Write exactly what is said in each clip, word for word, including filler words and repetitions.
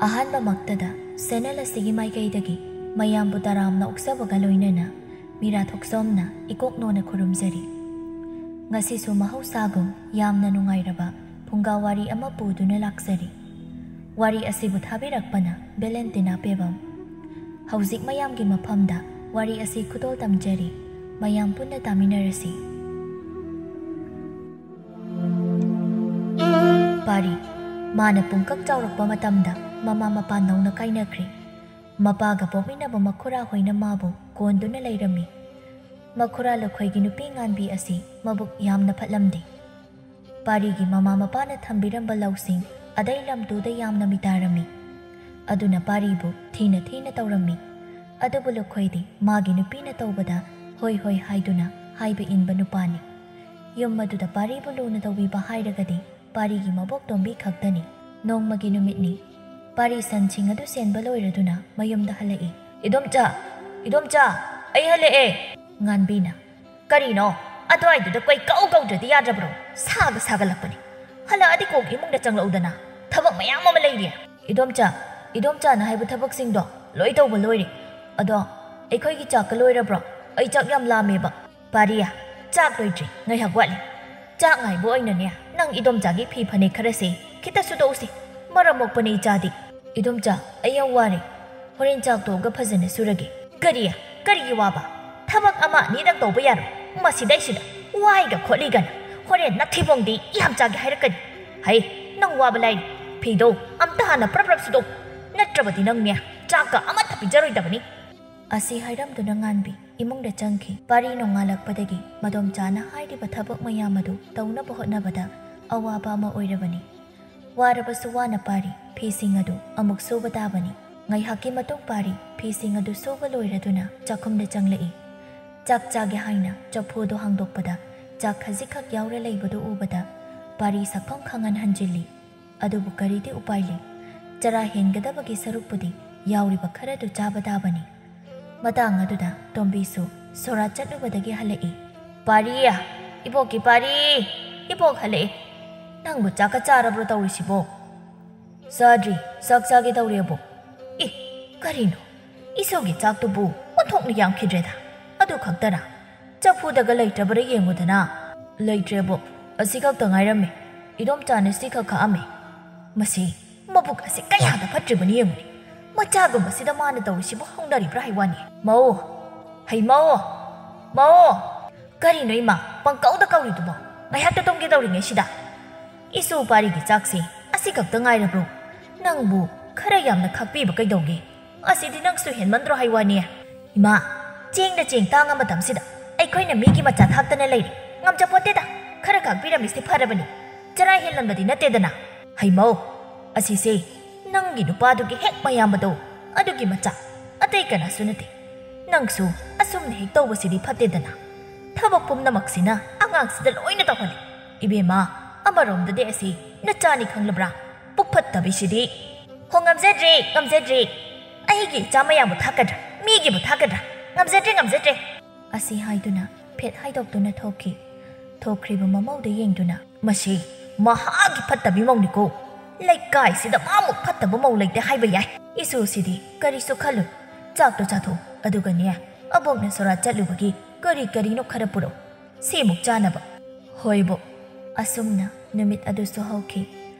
ꯑꯍꯥꯟꯕꯃꯛꯇꯗ ꯁꯦꯅꯦꯜ ꯑꯁꯤꯒꯤ ꯃꯥꯏꯀꯩꯗꯒꯤ ꯃꯌꯥꯝꯕꯨ ꯇꯔꯥꯝꯅ ꯑꯣꯛꯆꯕꯒ ꯂꯣꯏꯅꯅ ꯃꯤꯔꯥ ꯊꯣꯛꯆꯣꯝꯅ ꯏꯀꯣꯛ ꯅꯣꯟꯅ ꯈꯨꯔꯨꯝꯖꯔꯤ꯫ ꯉꯁꯤꯁꯨ ꯃꯍꯧꯁꯥꯒꯨꯝ ꯌꯥꯝꯅ ꯅꯨꯡꯉꯥꯏꯔꯕ ꯐꯨꯡꯒꯥ ꯋꯥꯔꯤ ꯑꯃ ꯄꯨꯗꯨꯅ ꯂꯥꯛꯆꯔꯤ꯫ ꯋꯥꯔꯤ ꯑꯁꯤꯕꯨ ꯊꯥꯕꯤꯔꯛꯄꯅ ꯚꯦꯂꯦꯟꯇꯤꯅꯥ ꯄꯦꯕꯝ꯫ ꯍꯧꯖꯤꯛ ꯃꯌꯥꯝꯒꯤ ꯃꯐꯝꯗ ꯋꯥꯔꯤ ꯑꯁꯤ ꯈꯨꯗꯣꯜ ꯇꯝꯖꯔꯤ꯫ ꯃꯌꯥꯝ ꯄꯨꯟꯅ ꯇꯥꯃꯤꯟꯅꯔꯁꯤ꯫ ꯄꯥꯔꯤ꯫ ꯃꯥꯅ ꯄꯨꯡꯀꯛ ꯆꯥꯎꯔꯛꯄ ꯃꯇꯝꯗ ꯃꯃꯥ ꯃꯄꯥ ꯅꯧꯅ ꯀꯥꯏꯅꯈ꯭ꯔꯦ꯫ ꯃꯄꯥꯒ ꯄꯣꯛꯃꯤꯟꯅꯕ ꯃꯈꯨꯔꯥ ꯍꯣꯏꯅ ꯃꯥꯕꯨ ꯀꯣꯟꯗꯨꯅ ꯂꯩꯔꯝꯃꯤ꯫ ꯃꯈꯨꯔꯥ ꯂꯨꯈꯣꯏꯒꯤ ꯅꯨꯄꯤ ꯉꯥꯟꯕꯤ ꯑꯁꯤ ꯃꯕꯨꯛ ꯌꯥꯝꯅ ꯐꯠꯂꯝꯗꯦ꯫ ꯄꯥꯔꯤꯒꯤ ꯃꯃꯥ ꯃꯄꯥꯅ ꯊꯝꯕꯤꯔꯝꯕ ꯂꯧꯁꯤꯡ ꯑꯗꯩ ꯂꯝ ꯇꯨꯗ ꯌꯥꯝꯅ ꯃꯤꯇꯥꯔꯝꯃꯤ꯫ ꯑꯗꯨꯅ ꯄꯥꯔꯤꯕꯨ ꯊꯤꯅ ꯊꯤꯅ ꯇꯧꯔꯝꯃꯤ꯫ ꯑꯗꯨꯕꯨ ꯂꯨꯈꯣꯏꯗꯤ ꯃꯥꯒꯤ ꯅꯨꯄꯤꯅ ꯇꯧꯕꯗ ꯍꯣꯏ ꯍꯣꯏ ꯍꯥꯏꯗꯨꯅ ꯍꯥꯏꯕ ꯏꯟꯕ ꯅꯨꯄꯥꯅꯤ꯫ ꯌꯨꯝ ꯑꯗꯨꯗ ꯄꯥꯔꯤꯕꯨ ꯂꯨꯅ ꯇꯧꯕꯤꯕ ꯍꯥꯏꯔꯒꯗꯤ ꯄꯥꯔꯤꯒꯤ ꯃꯕꯣꯛꯇꯣꯝꯕꯤ ꯈꯛꯇꯅꯤ꯫ ꯅꯣꯡꯃꯒꯤ ꯅꯨꯃꯤꯠꯅꯤ꯫ ꯄꯥꯔꯤ ꯁꯟꯁꯤꯡ ꯑꯗꯨ ꯁꯦꯟꯕ ꯂꯣꯏꯔꯗꯨꯅ ꯃꯌꯨꯝꯗ ꯍꯜꯂꯛꯏ꯫ "ꯏꯗꯣꯝꯆꯥ, ꯏꯗꯣꯝꯆꯥ, ꯑꯩ ꯍꯜꯂꯛꯑꯦ!" ꯉꯥꯟꯕꯤꯅ, "ꯀꯔꯤꯅꯣ? ꯑꯗꯨꯋꯥꯏꯗꯨꯗ ꯀꯣꯏ ꯀꯧ ꯀꯧꯗ꯭ꯔꯗꯤ ꯌꯥꯗ꯭ꯔꯕ꯭ꯔꯣ? ꯁꯥꯒ ꯁꯥꯒꯠꯂꯛꯄꯅꯦ꯫ ꯍꯜꯂꯛꯑꯗꯤ ꯀꯣꯛ ꯏꯃꯨꯡꯗ ꯆꯪꯂꯛꯎꯗꯅ꯫ ꯊꯕꯛ ꯃꯌꯥꯝ ꯑꯃ ꯂꯩꯔꯤ꯫" "ꯏꯗꯣꯝꯆꯥ, ꯏꯗꯣꯝꯆꯥꯅ ꯍꯥꯏꯕ ꯊꯕꯛꯁꯤꯡꯗꯣ ꯂꯣꯏ ꯇꯧꯕ ꯂꯣꯏꯔꯦ꯫ ꯑꯗꯣ ꯑꯩꯈꯣꯏꯒꯤ ꯆꯥꯛꯀ ꯂꯣꯏꯔꯕ꯭ꯔꯣ? ꯑꯩ ꯆꯥꯛ ꯌꯥꯝ ꯂꯥꯝꯃꯦꯕ꯫" "ꯄꯥꯔꯤꯌꯥ, ꯆꯥꯛ ꯂꯣꯏꯗ꯭ꯔꯤ, ꯉꯥꯏꯍꯥꯛ ꯋꯥꯠꯂꯤ꯫ ꯆꯥꯛ ꯉꯥꯏꯕ ꯑꯣꯏꯅꯅꯦ, ꯅꯪ ꯏꯗꯣꯝꯆꯥꯒꯤ ꯐꯤ ꯐꯅꯦꯛ ꯈꯔꯁꯦ ꯈꯤꯇ ꯁꯨꯗꯣꯛꯎꯁꯦ꯫ ꯃꯔꯝ ꯃꯣꯛꯄꯅꯦ ꯏꯆꯥꯗꯤ꯫" "ꯏꯗꯣꯝꯆꯥ, ꯑꯩ ꯌꯥꯝ ꯋꯥꯔꯦ꯫ ꯍꯣꯔꯦꯟ ꯆꯥꯛ ꯇꯣꯛꯑꯒ ꯐꯖꯅ ꯁꯨꯔꯒꯦ꯫" "ꯀꯔꯤ? ꯀꯔꯤꯒꯤ ꯋꯥꯕ? ꯊꯕꯛ ꯑꯃ ꯑꯅꯤꯗꯪ ꯇꯧꯕ ꯌꯥꯔꯣꯏ꯫ ꯃꯁꯤꯗꯩꯁꯤꯗ ꯋꯥꯏꯒ ꯈꯣꯠꯂꯤꯒꯅ ꯍꯣꯔꯦꯟ ꯅꯊꯤꯕꯣꯡꯗꯤ ꯌꯥꯝ ꯆꯥꯒꯦ ꯍꯥꯏꯔꯛꯀꯅꯤ꯫ ꯍꯩ, ꯅꯪ ꯋꯥꯕ ꯂꯥꯏꯔꯤ꯫ ꯐꯤꯗꯣ ꯑꯝꯇ ꯍꯥꯟꯅ ꯄ꯭ꯔꯞ ꯄ꯭ꯔꯞ ꯁꯨꯗꯣꯛ꯫ ꯅꯠꯇ꯭ꯔꯕꯗꯤ ꯅꯪꯅꯦ ꯆꯥꯛꯀ ꯑꯃꯠꯇ ꯄꯤꯖꯔꯣꯏꯗꯕꯅꯤ꯫" ꯑꯁꯤ ꯍꯥꯏꯔꯝꯗꯨꯅ ꯉꯥꯟꯕꯤ ꯏꯃꯨꯡꯗ ꯆꯪꯈꯤ꯫ ꯄꯥꯔꯤ ꯅꯣꯡꯉꯥꯜꯂꯛꯄꯗꯒꯤ ꯃꯗꯣꯝꯆꯥꯅ ꯍꯥꯏꯔꯤꯕ ꯊꯕꯛ ꯃꯌꯥꯝ ꯑꯗꯨ ꯇꯧꯅꯕ ꯍꯣꯠꯅꯕꯗ ꯑꯋꯥꯕ ꯑꯃ ꯑꯣꯏꯔꯕꯅꯤ꯫ ꯋꯥꯔꯕꯁꯨ ꯋꯥꯅ ꯄꯥꯔꯤ ꯐꯤꯁꯤꯡ ꯑꯗꯨ ꯑꯃꯨꯛ ꯁꯨꯕ ꯇꯥꯕꯅꯤ꯫ ꯉꯥꯏꯍꯥꯛꯀꯤ ꯃꯇꯨꯡ ꯄꯥꯔꯤ ꯐꯤꯁꯤꯡ ꯑꯗꯨ ꯁꯨꯕ ꯂꯣꯏꯔꯗꯨꯅ ꯆꯥꯛꯈꯨꯝꯗ ꯆꯪꯂꯛꯏ꯫ ꯆꯥꯛ ꯆꯥꯒꯦ ꯍꯥꯏꯅ ꯆꯐꯨꯗꯨ ꯍꯥꯡꯗꯣꯛꯄꯗ ꯆꯥꯛ ꯈꯖꯤꯛꯈꯛ ꯌꯥꯎꯔ ꯂꯩꯕꯗꯨ ꯎꯕꯗ ꯄꯥꯔꯤ ꯁꯛꯐꯝ ꯈꯪꯍꯟ ꯍꯟꯖꯤꯜꯂꯤ꯫ ꯑꯗꯨꯕꯨ ꯀꯔꯤꯗꯤ ꯎꯄꯥꯏ ꯂꯩ? ꯆꯔꯥ ꯍꯦꯟꯒꯗꯕꯒꯤ ꯁꯔꯨꯛꯄꯨꯗꯤ ꯌꯥꯎꯔꯤꯕ ꯈꯔꯗꯨ ꯆꯥꯕ ꯇꯥꯕꯅꯤ꯫ ꯃꯇꯥꯡ ꯑꯗꯨꯗ ꯇꯣꯝꯕꯤꯁꯨ ꯁꯣꯔꯥꯠ ꯆꯠꯂꯨꯕꯗꯒꯤ ꯍꯜꯂꯛꯏ꯫ "ꯄꯥꯔꯤ! ꯏꯕꯣꯛꯀꯤ ꯄꯥꯔꯤ! ꯏꯕꯣꯛ ꯍꯜꯂꯛꯏ꯫ ꯅꯪꯕꯨ ꯆꯥꯛꯀ ꯆꯥꯔꯕ꯭ꯔꯣ ꯇꯧꯔꯤꯁꯤꯕꯣ?" "ꯆꯥꯗ꯭ꯔꯤ, ꯆꯥꯛ ꯆꯥꯒꯦ ꯇꯧꯔꯦ, ꯑꯕꯣꯛ꯫" "ꯑꯦ, ꯀꯔꯤꯅꯣ? ꯏꯁꯧꯒꯤ ꯆꯥꯛꯇꯨꯕꯨ ꯑꯣꯟꯊꯣꯛꯅ ꯌꯥꯝꯈꯤꯗ꯭ꯔꯦꯗ꯫ ꯑꯗꯨ ꯈꯛꯇꯔꯥ? ꯆꯐꯨꯗꯒ ꯂꯩꯇ꯭ꯔꯕ꯭ꯔꯥ ꯌꯦꯡꯉꯨꯗꯅ꯫" "ꯂꯩꯇ꯭ꯔꯦ, ꯑꯕꯣꯛ꯫ ꯑꯁꯤ ꯈꯛꯇ ꯉꯥꯏꯔꯝꯃꯦ꯫ ꯏꯗꯣꯝꯆꯥꯅ ꯁꯤ ꯈꯛ ꯈꯥꯛꯑꯝꯃꯦ꯫" "ꯃꯁꯤ ꯃꯕꯨꯛ ꯑꯁꯤ ꯀꯌꯥꯗ ꯐꯠꯇ꯭ꯔꯤꯕꯅꯤ ꯌꯦꯡꯉꯨꯅꯦ꯫ ꯃꯆꯥꯒꯨꯝꯕꯁꯤꯗ ꯃꯥꯅ ꯇꯧꯔꯤꯁꯤꯕꯨ ꯍꯧꯅꯔꯤꯕ꯭ꯔꯥ ꯍꯥꯏ ꯋꯥꯅꯤ꯫ ꯃꯧ! ꯍꯩ ꯃꯧ! ꯃꯧ!" "ꯀꯔꯤꯅꯣ ꯏꯃꯥ, ꯄꯪꯀꯧꯗ ꯀꯧꯔꯤꯗꯨꯕꯣ? ꯉꯥꯏꯍꯥꯛꯇ ꯇꯨꯝꯒꯦ ꯇꯧꯔꯤꯉꯩꯁꯤꯗ?" "ꯏꯁꯨ ꯄꯥꯔꯤꯒꯤ ꯆꯥꯛꯁꯦ ꯑꯁꯤ ꯈꯛꯇ ꯉꯥꯏꯔꯕ꯭ꯔꯣ? ꯅꯪꯕꯨ ꯈꯔ ꯌꯥꯝꯅ ꯈꯥꯛꯄꯤꯕ ꯀꯩꯗꯧꯒꯦ? ꯑꯁꯤꯗꯤ ꯅꯪꯁꯨ ꯍꯦꯟꯃꯟꯗ꯭ꯔꯣ ꯍꯥꯏ ꯋꯥꯅꯤ꯫ ꯏꯃꯥ, ꯆꯦꯡꯗ ꯆꯦꯡ ꯇꯥꯡꯉ ꯃꯇꯝꯁꯤꯗ ꯑꯩꯈꯣꯏꯅ ꯃꯤꯒꯤ ꯃꯆꯥ ꯊꯥꯛꯇꯅ ꯂꯩꯔꯦ꯫ ꯉꯝꯖꯄꯣꯠꯇꯦꯗ꯫ ꯈꯔ ꯈꯥꯛꯄꯤꯔꯝꯃꯤꯁꯦ ꯐꯔꯕꯅꯤ꯫ ꯆꯔꯥ ꯍꯦꯜꯂꯝꯕꯗꯤ ꯅꯠꯇꯦꯗꯅ꯫ ꯍꯩꯃꯧ, ꯑꯁꯤꯁꯦ ꯅꯪꯒꯤ ꯅꯨꯄꯥꯗꯨꯒꯤ ꯍꯦꯛ ꯃꯌꯥꯝꯕꯗꯣ, ꯑꯗꯨꯒꯤ ꯃꯆꯥ, ꯑꯇꯩ ꯀꯅꯥꯁꯨ ꯅꯠꯇꯦ꯫ ꯅꯪꯁꯨ ꯑꯁꯨꯝꯅ ꯍꯦꯛ ꯇꯧꯕꯁꯤꯗꯤ ꯐꯠꯇꯦꯗꯅ꯫ ꯊꯕꯛ ꯄꯨꯝꯅꯃꯛꯁꯤꯅ ꯑꯉꯥꯡꯁꯤꯗ ꯂꯣꯏꯅ ꯇꯧꯍꯜꯂꯤ꯫ ꯏꯕꯦꯝꯃ, ꯑꯃꯔꯣꯝꯗꯗꯤ ꯑꯁꯤ ꯅꯆꯥꯅꯤ ꯈꯪꯂꯕ꯭ꯔꯥ? ꯄꯨꯛ ꯐꯠꯇꯕꯤꯁꯤꯗꯤ꯫ "ꯍꯣ, ꯉꯝꯖꯗ꯭ꯔꯦ, ꯉꯝꯖꯗ꯭ꯔꯦ꯫ ꯑꯩꯒꯤ ꯏꯆꯥ ꯃꯌꯥꯝꯕꯨ ꯊꯥꯛꯀꯗ꯭ꯔꯥ? ꯃꯤꯒꯤꯕꯨ ꯊꯥꯛꯀꯗ꯭ꯔꯥ? ꯉꯝꯖꯗ꯭ꯔꯦ, ꯉꯝꯖꯗ꯭ꯔꯦ!" ꯑꯁꯤ ꯍꯥꯏꯗꯨꯅ ꯐꯦꯠ ꯍꯥꯏꯗꯣꯛꯇꯨꯅ ꯊꯣꯛꯈꯤ꯫ ꯊꯣꯛꯈ꯭ꯔꯤꯕ ꯃꯃꯧꯗ ꯌꯦꯡꯗꯨꯅ, "ꯃꯁꯤ ꯃꯍꯥꯛꯀꯤ ꯐꯠꯇꯕꯤ ꯃꯧꯅꯤꯀꯣ꯫ ꯂꯩꯀꯥꯏꯁꯤꯗ ꯃꯥꯃꯨꯛ ꯐꯠꯇꯕ ꯃꯧ ꯂꯩꯇꯦ ꯍꯥꯏꯕ ꯌꯥꯏ꯫ ꯏꯁꯨꯁꯤꯗꯤ ꯀꯔꯤꯁꯨ ꯈꯜꯂꯨ꯫ ꯆꯥꯛꯇꯣ ꯆꯥꯊꯣꯛ, ꯑꯗꯨꯒꯅꯦ, ꯑꯕꯣꯛꯅ ꯁꯣꯔꯥꯠ ꯆꯠꯂꯨꯕꯒꯤ ꯀꯔꯤ ꯀꯔꯤꯅꯣ ꯈꯔ ꯄꯨꯔꯛꯎ꯫ ꯁꯤꯃꯨꯛ ꯆꯥꯅꯕ꯫" "ꯍꯣꯏꯕꯣ꯫" ꯑꯁꯨꯝꯅ ꯅꯨꯃꯤꯠ ꯑꯗꯨꯁꯨ ꯍꯧꯈꯤ꯫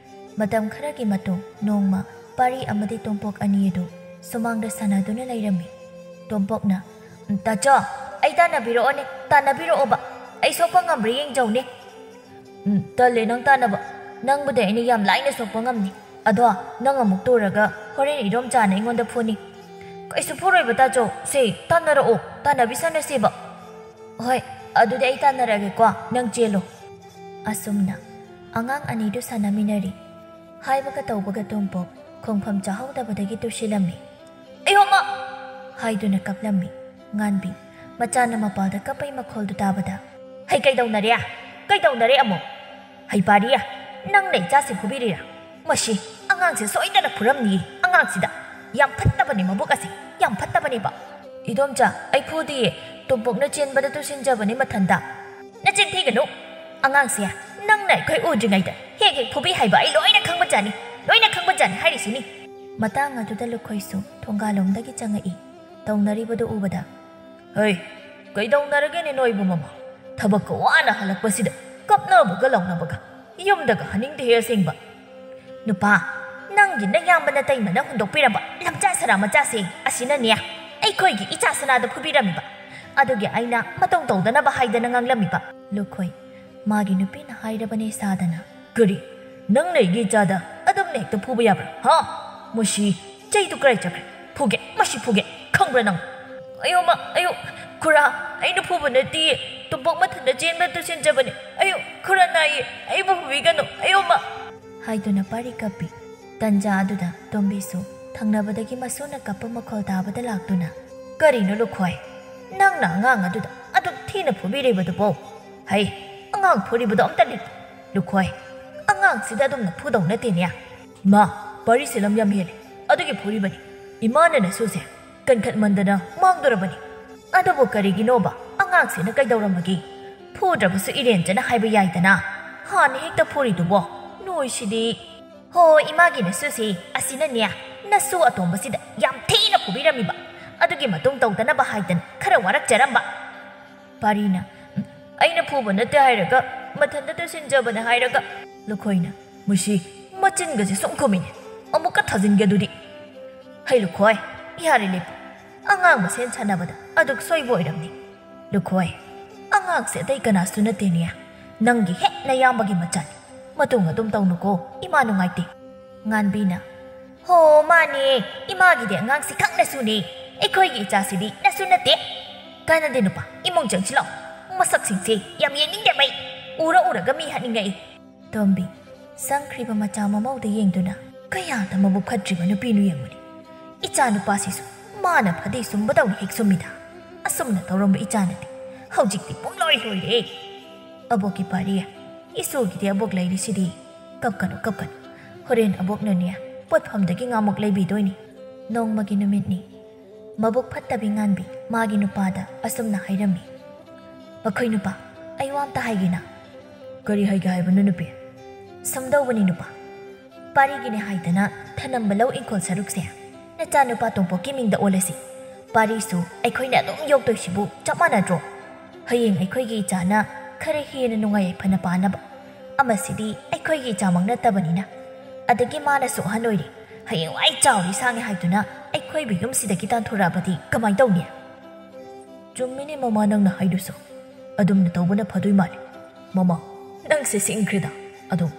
ꯃꯇꯝ ꯈꯔꯒꯤ ꯃꯇꯨꯡ ꯅꯣꯡꯃ ꯄꯥꯔꯤ ꯑꯃꯗꯤ ꯇꯣꯝꯄꯣꯛ ꯑꯅꯤ ꯑꯗꯨ ꯁꯨꯃꯥꯡꯗ ꯁꯥꯟꯅꯗꯨꯅ ꯂꯩꯔꯝꯃꯤ꯫ ꯇꯣꯝꯄꯣꯛꯅ, "ꯇꯥꯆꯧ, ꯑꯩ ꯇꯥꯟꯅꯕꯤꯔꯛꯑꯣꯅꯦ, ꯇꯥꯟꯅꯕꯤꯔꯛꯑꯣꯕ꯫ ꯑꯩ ꯁꯣꯛꯄ ꯉꯝꯕ꯭ꯔꯥ ꯌꯦꯡꯖꯧꯅꯦ꯫" "ꯎꯝ, ꯇꯜꯂꯦ ꯅꯪ ꯇꯥꯟꯅꯕ꯫ ꯅꯪꯕꯨꯗꯤ ꯑꯩꯅ ꯌꯥꯝ ꯂꯥꯏꯅ ꯁꯣꯛꯄ ꯉꯝꯅꯤ꯫ ꯑꯗꯣ ꯅꯪ ꯑꯃꯨꯛ ꯇꯨꯔꯒ ꯍꯣꯔꯦꯟ ꯏꯗꯣꯝꯆꯥꯅ ꯑꯩꯉꯣꯟꯗ ꯐꯨꯅꯤ꯫" "ꯀꯩꯁꯨ ꯐꯨꯔꯣꯏꯕ ꯇꯥꯆꯧ, ꯁꯦ ꯇꯥꯟꯅꯔꯛꯑꯣ, ꯇꯥꯟꯅꯕꯤ ꯁꯥꯟꯅꯁꯦꯕ꯫" "ꯍꯣꯏ, ꯑꯗꯨꯗꯤ ꯑꯩ ꯇꯥꯟꯅꯔꯛꯑꯒꯦꯀꯣ, ꯅꯪ ꯆꯦꯜꯂꯣ꯫" ꯑꯁꯨꯝꯅ ꯑꯉꯥꯡ ꯑꯅꯤꯗꯨ ꯁꯥꯟꯅꯃꯤꯟꯅꯔꯤ꯫ ꯍꯥꯏꯕꯒ ꯇꯧꯕꯒ ꯇꯣꯝꯄꯣꯛ ꯈꯣꯡꯐꯝ ꯆꯥꯍꯧꯗꯕꯗꯒꯤ ꯇꯨꯁꯤꯜꯂꯝꯃꯤ꯫ "ꯑꯌꯣꯃ!" ꯍꯥꯏꯗꯨꯅ ꯀꯞꯂꯝꯃꯤ꯫ ꯉꯥꯟꯕꯤ ꯃꯆꯥꯅ ꯃꯄꯥꯜꯗ ꯀꯞꯄꯩ ꯃꯈꯣꯜꯗꯨ ꯇꯥꯕꯗ, "ꯍꯩ, ꯀꯩꯗꯧꯅꯔꯦ? ꯀꯩꯗꯧꯅꯔꯦ ꯑꯃꯨꯛ? ꯍꯩ ꯄꯥꯔꯤ, ꯅꯪꯅ ꯏꯆꯥꯁꯤ ꯐꯨꯕꯤꯔꯤꯔꯥ? ꯃꯁꯤ ꯑꯉꯥꯡꯁꯦ ꯁꯣꯏꯗꯅ ꯐꯨꯔꯝꯅꯤ꯫ ꯑꯉꯥꯡꯁꯤꯗ ꯌꯥꯝ ꯐꯠꯇꯕꯅꯤ ꯃꯕꯨꯛ ꯑꯁꯦ, ꯌꯥꯝ ꯐꯠꯇꯕꯅꯦꯕ꯫" "ꯏꯗꯣꯝꯆꯥ, ꯑꯩ ꯐꯨꯗꯤꯌꯦ꯫ ꯇꯣꯝꯄꯣꯛꯅ ꯆꯦꯟꯕꯗ ꯇꯨꯁꯤꯟꯖꯕꯅꯤ ꯃꯊꯟꯇ꯫" "ꯅꯆꯤꯟ ꯊꯤꯒꯅꯨ꯫ ꯑꯉꯥꯡꯁꯦ ꯅꯪꯅ ꯑꯩꯈꯣꯏ ꯎꯗ꯭ꯔꯤꯉꯩꯗ ꯍꯦꯛ ꯍꯦꯛ ꯐꯨꯕꯤ ꯍꯥꯏꯕ ꯑꯩ ꯂꯣꯏꯅ ꯈꯪꯕꯖꯥꯠꯅꯤ꯫ ꯂꯣꯏꯅ ꯈꯪꯕꯖꯥꯠꯅꯤ ꯍꯥꯏꯔꯤꯁꯤꯅꯤ꯫ ꯃꯇꯥꯡ ꯑꯗꯨꯗ ꯂꯨꯈꯣꯏꯁꯨ ꯊꯣꯡꯒꯥꯜꯂꯣꯝꯗꯒꯤ ꯆꯪꯉꯛꯏ꯫ ꯇꯧꯅꯔꯤꯕꯗꯨ ꯎꯕꯗ, "ꯍꯩ, ꯀꯩꯗꯧꯅꯔꯒꯦꯅꯦ ꯅꯣꯏꯕꯨ ꯃꯃꯥ? ꯊꯕꯛꯀ ꯋꯥꯅ ꯍꯜꯂꯛꯄꯁꯤꯗ ꯀꯞꯅꯕꯒ ꯂꯥꯎꯅꯕꯒ꯫ ꯌꯨꯝꯗꯒ ꯍꯟꯅꯤꯡꯗꯦꯍꯦ ꯑꯁꯦꯡꯕ꯫" "ꯅꯨꯄꯥ, ꯅꯪꯒꯤ ꯅꯌꯥꯝꯕ ꯅꯇꯩꯃꯅ ꯍꯨꯟꯗꯣꯛꯄꯤꯔꯝꯕ ꯂꯝꯆꯥ ꯁꯔꯥ ꯃꯆꯥꯁꯦ ꯑꯁꯤꯅꯅꯦ ꯑꯩꯈꯣꯏꯒꯤ ꯏꯆꯥ ꯁꯅꯥꯗ ꯐꯨꯕꯤꯔꯝꯃꯤꯕ꯫ ꯑꯗꯨꯒꯤ ꯑꯩꯅ ꯃꯇꯧ ꯇꯧꯗꯅꯕ ꯍꯥꯏꯗꯅ ꯉꯥꯡꯂꯝꯃꯤꯕ꯫" ꯂꯨꯈꯣꯏ, ꯃꯥꯒꯤ ꯅꯨꯄꯤꯅ ꯍꯥꯏꯔꯕꯅꯦ ꯁꯥꯗꯅ꯫ "ꯀꯔꯤ? ꯅꯪꯅ ꯑꯩꯒꯤ ꯏꯆꯥꯗ ꯑꯗꯨꯝꯅ ꯍꯦꯛꯇ ꯐꯨꯕ ꯌꯥꯕ꯭ꯔꯥ? ꯍꯥ? ꯃꯁꯤ ꯆꯩꯗꯨ ꯀꯗꯥꯏ ꯆꯠꯈ꯭ꯔꯦ? ꯐꯨꯒꯦ, ꯃꯁꯤ ꯐꯨꯒꯦ, ꯈꯪꯕ꯭ꯔꯥ ꯅꯪ?" "ꯑꯌꯣ ꯃꯥ, ꯑꯌꯣ, ꯈꯨꯔꯥ, ꯑꯩꯅ ꯐꯨꯕ ꯅꯠꯇꯦ, ꯇꯣꯝꯄꯣꯛ ꯃꯊꯟꯇ ꯆꯦꯟꯕ ꯇꯨꯁꯤꯟꯖꯕꯅꯦ꯫ ꯑꯌꯣ, ꯈꯨꯔꯥ ꯅꯥꯏꯌꯦ, ꯑꯩꯕꯨ ꯐꯨꯕꯤꯒꯅꯨ, ꯑꯌꯣ ꯃꯥ!" ꯍꯥꯏꯗꯨꯅ ꯄꯥꯔꯤ ꯀꯞꯄꯤ꯫ ꯇꯟꯖꯥ ꯑꯗꯨꯗ ꯇꯣꯝꯕꯤꯁꯨ ꯊꯪꯅꯕꯗꯒꯤ ꯃꯁꯨꯅ ꯀꯞꯄ ꯃꯈꯣꯜ ꯇꯥꯕꯗ ꯂꯥꯛꯇꯨꯅ, "ꯀꯔꯤꯅꯣ ꯂꯨꯈꯣꯏ? ꯅꯪꯅ ꯑꯉꯥꯡ ꯑꯗꯨꯗ ꯑꯗꯨꯛ ꯊꯤꯅ ꯐꯨꯕꯤꯔꯤꯕꯗꯨꯕꯣ? ꯍꯩ, ꯑꯉꯥꯡ ꯐꯨꯔꯤꯕꯗꯣ ꯑꯝꯇ ꯂꯦꯞꯄꯨ꯫ ꯂꯨꯈꯣꯏ, ꯑꯉꯥꯡꯁꯤꯗ ꯑꯗꯨꯝꯅ ꯐꯨꯗꯧ ꯅꯠꯇꯦꯅꯦ꯫ ꯃꯥ, ꯄꯥꯔꯤꯁꯦ ꯂꯝ ꯌꯥꯝ ꯍꯦꯜꯂꯦ꯫ ꯑꯗꯨꯒꯤ ꯐꯨꯔꯤꯕꯅꯤ꯫ ꯏꯃꯥꯅ ꯅꯁꯨꯁꯦ ꯀꯟꯈꯠꯃꯟꯗꯅ ꯃꯥꯡꯗꯣꯔꯕꯅꯤ꯫ ꯑꯗꯨꯕꯨ ꯀꯔꯤꯒꯤꯅꯣꯕ ꯑꯉꯥꯡꯁꯤꯅ ꯀꯩꯗꯧꯔꯝꯃꯒꯦ? ꯐꯨꯗ꯭ꯔꯕꯁꯨ ꯏꯔꯦꯟꯖꯅ ꯍꯥꯏꯕ ꯌꯥꯏꯗꯅ꯫ ꯍꯥꯟꯅ ꯍꯦꯛꯇ ꯐꯨꯔꯤꯗꯨꯕꯣ? ꯅꯣꯏꯁꯤꯗꯤ!" "ꯍꯣ, ꯏꯃꯥꯒꯤ ꯅꯁꯨꯁꯤ ꯑꯁꯤꯅꯅꯦ ꯅꯁꯨ ꯑꯇꯣꯝꯕꯁꯤꯗ ꯌꯥꯝ ꯊꯤꯅ ꯐꯨꯕꯤꯔꯝꯃꯤꯕ꯫ ꯑꯗꯨꯒꯤ ꯃꯇꯨꯡ ꯇꯧꯗꯅꯕ ꯍꯥꯏꯗꯅ ꯈꯔ ꯋꯥꯔꯛꯆꯔꯝꯕ꯫" ꯄꯥꯔꯤꯅ, "ꯎꯝ, ꯑꯩꯅ ꯐꯨꯕ ꯅꯠꯇꯦ ꯍꯥꯏꯔꯒ, ꯃꯊꯟꯇ ꯇꯨꯁꯤꯟꯖꯕꯅꯦ ꯍꯥꯏꯔꯒ꯫" ꯂꯨꯈꯣꯏꯅ, "ꯃꯁꯤ ꯃꯆꯤꯟꯒꯁꯦ ꯁꯨꯝ ꯈꯨꯝꯃꯤꯅꯦ꯫ ꯑꯃꯨꯛꯀ ꯊꯥꯖꯤꯟꯒꯦ ꯑꯗꯨꯗꯤ꯫" "ꯍꯩ ꯂꯨꯈꯣꯏ, ꯌꯥꯔꯦ ꯂꯦꯞꯄꯨ꯫ ꯑꯉꯥꯡ ꯃꯁꯦꯟ ꯁꯥꯟꯅꯕꯗ ꯑꯗꯨꯛ ꯁꯣꯏꯕ ꯑꯣꯏꯔꯝꯅꯤ꯫ ꯂꯨꯈꯣꯏ, ꯑꯉꯥꯡꯁꯦ ꯑꯇꯩ ꯀꯅꯥꯁꯨ ꯅꯠꯇꯦꯅꯦ꯫ ꯅꯪꯒꯤ ꯍꯦꯛ ꯅꯌꯥꯝꯕꯒꯤ ꯃꯆꯥꯅꯤ꯫ ꯃꯇꯨꯡ ꯑꯗꯨꯝ ꯇꯧꯅꯨꯀꯣ, ꯏꯃꯥ ꯅꯨꯡꯉꯥꯏꯇꯦ꯫" ꯉꯥꯟꯕꯤꯅ, "ꯍꯣ, ꯃꯥꯅꯦ, ꯏꯃꯥꯒꯤꯗꯤ ꯑꯉꯥꯡꯁꯤ ꯈꯛꯅꯁꯨꯅꯦ꯫ ꯑꯩꯈꯣꯏꯒꯤ ꯏꯆꯥꯁꯤꯗꯤ ꯅꯁꯨ ꯅꯠꯇꯦ꯫ ꯀꯥꯟꯅꯗꯦ ꯅꯨꯄꯥ, ꯏꯃꯨꯡ ꯆꯪꯁꯤꯜꯂꯛꯑꯣ꯫ ꯃꯁꯛꯁꯤꯡꯁꯦ ꯌꯥꯝ ꯌꯦꯡꯅꯤꯡꯗꯦ ꯑꯩ꯫ ꯎꯔ ꯎꯔꯒ ꯃꯤ ꯍꯥꯠꯅꯤꯡꯉꯛꯏ꯫" ꯇꯣꯝꯕꯤ, ꯆꯪꯈ꯭ꯔꯤꯕ ꯃꯆꯥ ꯃꯃꯧꯗ ꯌꯦꯡꯗꯨꯅ, "ꯀꯌꯥꯗ ꯃꯕꯨꯛ ꯐꯠꯇ꯭ꯔꯤꯕ ꯅꯨꯄꯤꯅꯣ ꯌꯦꯡꯉꯨꯅꯦ꯫ ꯏꯆꯥ ꯅꯨꯄꯥꯁꯤꯁꯨ ꯃꯥꯅ ꯐꯗꯤ ꯁꯨꯝꯕꯗꯧꯅ ꯍꯦꯛ ꯁꯨꯝꯃꯤꯗ꯫ ꯑꯁꯨꯝꯅ ꯇꯧꯔꯝꯕ ꯏꯆꯥꯅꯗꯤ ꯍꯧꯖꯤꯛꯇꯤ ꯄꯨꯡꯂꯣꯏ ꯂꯣꯏꯔꯦ꯫" ꯑꯕꯣꯛꯀꯤ ꯄꯥꯔꯤ, "ꯏꯁꯨꯒꯤꯗꯤ ꯑꯕꯣꯛ ꯂꯩꯔꯤꯁꯤꯗꯤ꯫ ꯀꯞꯀꯅꯨ, ꯀꯞꯀꯅꯨ꯫ ꯍꯣꯔꯦꯟ ꯑꯕꯣꯛꯅꯅꯦ ꯄꯣꯠꯐꯝꯗꯒꯤ ꯉꯥꯃꯨꯛ ꯂꯩꯕꯤꯗꯣꯏꯅꯤ꯫" ꯅꯣꯡꯃꯒꯤ ꯅꯨꯃꯤꯠꯅꯤ꯫ ꯃꯕꯨꯛ ꯐꯠꯇꯕꯤ ꯉꯥꯟꯕꯤ ꯃꯥꯒꯤ ꯅꯨꯄꯥꯗ ꯑꯁꯨꯝꯅ ꯍꯥꯏꯔꯝꯃꯤ, "ꯃꯈꯣꯏ ꯅꯨꯄꯥ, ꯑꯩ ꯋꯥ ꯑꯝꯇ ꯍꯥꯏꯒꯦꯅ꯫" "ꯀꯔꯤ ꯍꯥꯏꯒꯦ ꯍꯥꯏꯕꯅꯣ ꯅꯨꯄꯤ?" "ꯁꯨꯝꯗꯧꯕꯅꯤ ꯅꯨꯄꯥ, ꯄꯥꯔꯤꯒꯤꯅꯦ ꯍꯥꯏꯗꯅ ꯊꯅꯝꯕ ꯂꯧ ꯏꯪꯈꯣꯜ ꯁꯔꯨꯛꯁꯦ ꯅꯆꯥꯅꯨꯄꯥ ꯇꯣꯝꯄꯣꯛꯀꯤ ꯃꯤꯡꯗ ꯑꯣꯜꯂꯁꯤ꯫ ꯄꯥꯔꯤꯁꯨ ꯑꯩꯈꯣꯏꯅ ꯑꯗꯨꯝ ꯌꯣꯛꯇꯣꯏꯁꯤꯕꯨ ꯆꯞ ꯃꯥꯟꯅꯗ꯭ꯔꯣ? ꯍꯌꯦꯡ ꯑꯩꯈꯣꯏꯒꯤ ꯏꯆꯥꯅ ꯈꯔ ꯍꯦꯟꯅ ꯅꯨꯡꯉꯥꯏ ꯌꯥꯏꯐꯅ ꯄꯥꯅꯕ꯫ ꯑꯃꯁꯤꯗꯤ ꯑꯩꯈꯣꯏꯒꯤ ꯏꯆꯥꯃꯛ ꯅꯠꯇꯕꯅꯤꯅ꯫ ꯑꯗꯒꯤ ꯃꯥꯅꯁꯨ ꯑꯍꯟ ꯑꯣꯏꯔꯦ, ꯍꯌꯦꯡꯋꯥꯏ ꯆꯥꯎꯔꯤ ꯁꯥꯡꯉꯦ ꯍꯥꯏꯗꯨꯅ ꯑꯩꯈꯣꯏꯕꯨ ꯌꯨꯝꯁꯤꯗꯒꯤ ꯇꯥꯟꯊꯣꯔꯛꯑꯕꯗꯤ ꯀꯃꯥꯏ ꯇꯧꯅꯤ? ꯆꯨꯝꯃꯤꯅꯦ ꯃꯃꯥ, ꯅꯪꯅ ꯍꯥꯏꯗꯨꯁꯨ꯫ ꯑꯗꯨꯝꯅ ꯇꯧꯕꯅ ꯐꯗꯣꯏ ꯃꯥꯜꯂꯦ꯫ ꯃꯃꯥ, ꯅꯪꯁꯦ ꯁꯤꯡꯈ꯭ꯔꯦꯗ꯫ ꯑꯗꯣ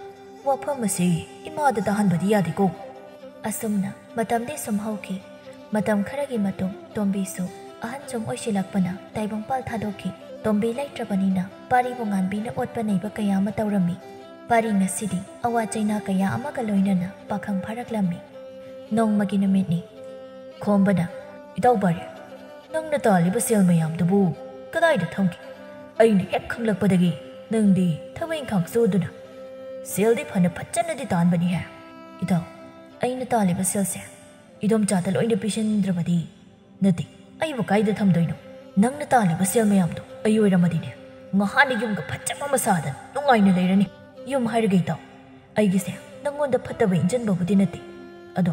ꯋꯥꯐꯝ ꯑꯁꯤ ꯏꯃꯥꯗ ꯇꯥꯍꯟꯕꯗꯤ ꯌꯥꯗꯦꯀꯣ꯫ ꯑꯁꯨꯝꯅ ꯃꯇꯝꯗꯤ ꯁꯨꯝ ꯍꯧꯈꯤ꯫ ꯃꯇꯝ ꯈꯔꯒꯤ ꯃꯇꯨꯡ ꯇꯣꯝꯕꯤꯁꯨ ꯑꯍꯟ ꯁꯨꯝ ꯑꯣꯏꯁꯤꯜꯂꯛꯄꯅ ꯇꯥꯏꯕꯪꯄꯥꯜ ꯊꯥꯗꯣꯛꯈꯤ꯫ ꯇꯣꯝꯕꯤ ꯂꯩꯇ꯭ꯔꯕꯅꯤꯅ ꯄꯥꯔꯤꯕꯨ ꯉꯥꯟꯕꯤꯅ ꯑꯣꯠꯄ ꯅꯩꯕ ꯀꯌꯥ ꯑꯃ ꯇꯧꯔꯝꯃꯤ꯫ ꯄꯥꯔꯤ ꯉꯁꯤꯗꯤ ꯑꯋꯥ ꯆꯩꯅꯥ ꯀꯌꯥ ꯑꯃꯒ ꯂꯣꯏꯅꯅ ꯄꯥꯈꯪ ꯐꯥꯔꯛꯂꯝꯃꯤ꯫ ꯅꯣꯡꯃꯒꯤ ꯅꯨꯃꯤꯠꯅꯤ꯫ ꯈꯣꯝꯕꯅ, "ꯏꯇꯥꯎ ꯄꯥꯔꯤ, ꯅꯪꯅ ꯇꯥꯜꯂꯤꯕ ꯁꯦꯜ ꯃꯌꯥꯝꯗꯨꯕꯨ ꯀꯗꯥꯏꯗ ꯊꯝꯈꯤ? ꯑꯩꯅ ꯍꯦꯛ ꯈꯪꯂꯛꯄꯗꯒꯤ ꯅꯪꯗꯤ ꯊꯕꯛ ꯏꯪꯈꯥꯡ ꯁꯨꯗꯨꯅ ꯁꯦꯜꯗꯤ ꯐꯅ ꯐꯖꯅꯗꯤ ꯇꯥꯟꯕꯅꯤꯍꯦ꯫" "ꯏꯇꯥꯎ, ꯑꯩꯅ ꯇꯥꯜꯂꯤꯕ ꯁꯦꯜꯁꯦ ꯏꯗꯣꯝꯆꯥꯗ ꯂꯣꯏꯅ ꯄꯤꯁꯤꯟꯗ꯭ꯔꯕꯗꯤ?" "ꯅꯠꯇꯦ, ꯑꯩꯕꯨ ꯀꯥꯏꯗ ꯊꯝꯗꯣꯏꯅꯣ? ꯅꯪꯅ ꯇꯥꯜꯂꯤꯕ ꯁꯦꯜ ꯃꯌꯥꯝꯗꯣ ꯑꯩ ꯑꯣꯏꯔꯝꯃꯗꯤꯅꯦ, ꯉꯍꯥꯟꯅ ꯌꯨꯝꯒ ꯐꯖꯕ ꯑꯃ ꯁꯥꯗꯅ ꯅꯨꯡꯉꯥꯏꯅ ꯂꯩꯔꯅꯤ꯫ ꯌꯨꯝ ꯍꯥꯏꯔꯒ ꯏꯇꯥꯎ, ꯑꯩꯒꯤꯁꯦ ꯅꯪꯉꯣꯟꯗ ꯐꯠꯇꯕ ꯏꯟꯖꯟꯕꯕꯨꯗꯤ ꯅꯠꯇꯦ, ꯑꯗꯣ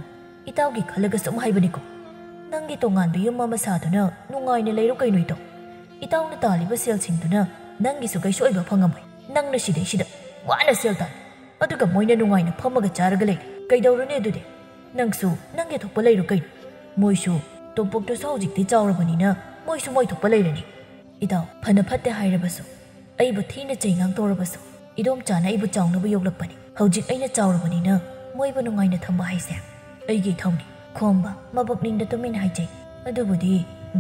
ꯏꯇꯥꯎꯒꯤ ꯈꯜꯂꯒ ꯁꯨꯝ ꯍꯥꯏꯕꯅꯤꯀꯣ꯫ ꯅꯪꯒꯤ ꯇꯣꯉꯥꯟꯕ ꯌꯨꯝ ꯑꯃ ꯁꯥꯗꯨꯅ ꯅꯨꯡꯉꯥꯏꯅ ꯂꯩꯔꯣ ꯀꯩꯅꯣ ꯏꯇꯥꯎ꯫ ꯏꯇꯥꯎꯅ ꯇꯥꯜꯂꯤꯕ ꯁꯦꯜꯁꯤꯡꯗꯨꯅ ꯅꯪꯒꯤꯁꯨ ꯀꯩꯁꯨ ꯑꯣꯏꯕ ꯐꯪꯉꯝꯃꯣꯏ꯫ ꯅꯪꯅ ꯁꯤꯗꯩꯁꯤꯗ ꯋꯥꯅ ꯁꯦꯜ ꯇꯥꯜꯂꯤ, ꯑꯗꯨꯒ ꯃꯣꯏꯅ ꯅꯨꯡꯉꯥꯏꯅ ꯐꯝꯃꯒ ꯆꯥꯔꯒ ꯂꯩꯔꯤ꯫ ꯀꯩꯗꯧꯔꯨꯅꯤ ꯑꯗꯨꯗꯤ? ꯅꯪꯁꯨ ꯅꯪꯒꯤ ꯊꯣꯛꯄ ꯂꯩꯔꯣ ꯀꯩꯅꯣ꯫ ꯃꯣꯏꯁꯨ, ꯇꯣꯝꯄꯣꯛꯇꯨꯁꯨ ꯍꯧꯖꯤꯛꯇꯤ ꯆꯥꯎꯔꯕꯅꯤꯅ ꯃꯣꯏꯁꯨ ꯃꯣꯏ ꯊꯣꯛꯄ ꯂꯩꯔꯅꯤ꯫" "ꯏꯇꯥꯎ, ꯐꯅ ꯐꯠꯇꯦ ꯍꯥꯏꯔꯕꯁꯨ ꯑꯩꯕꯨ ꯊꯤꯅ ꯆꯩ ꯉꯥꯡꯇꯧꯔꯕꯁꯨ ꯏꯗꯣꯝꯆꯥꯅ ꯑꯩꯕꯨ ꯆꯥꯎꯅꯕ ꯌꯣꯛꯂꯛꯄꯅꯤ꯫ ꯍꯧꯖꯤꯛ ꯑꯩꯅ ꯆꯥꯎꯔꯕꯅꯤꯅ ꯃꯣꯏꯕꯨ ꯅꯨꯡꯉꯥꯏꯅ ꯊꯝꯕ ꯍꯥꯏꯁꯦ ꯑꯩꯒꯤ ꯏꯊꯧꯅꯤ꯫" ꯈꯣꯝꯕ ꯃꯕꯨꯛꯅꯤꯡꯗ ꯇꯨꯃꯤꯟ ꯍꯥꯏꯖꯩ꯫ "ꯑꯗꯨꯕꯨꯗꯤ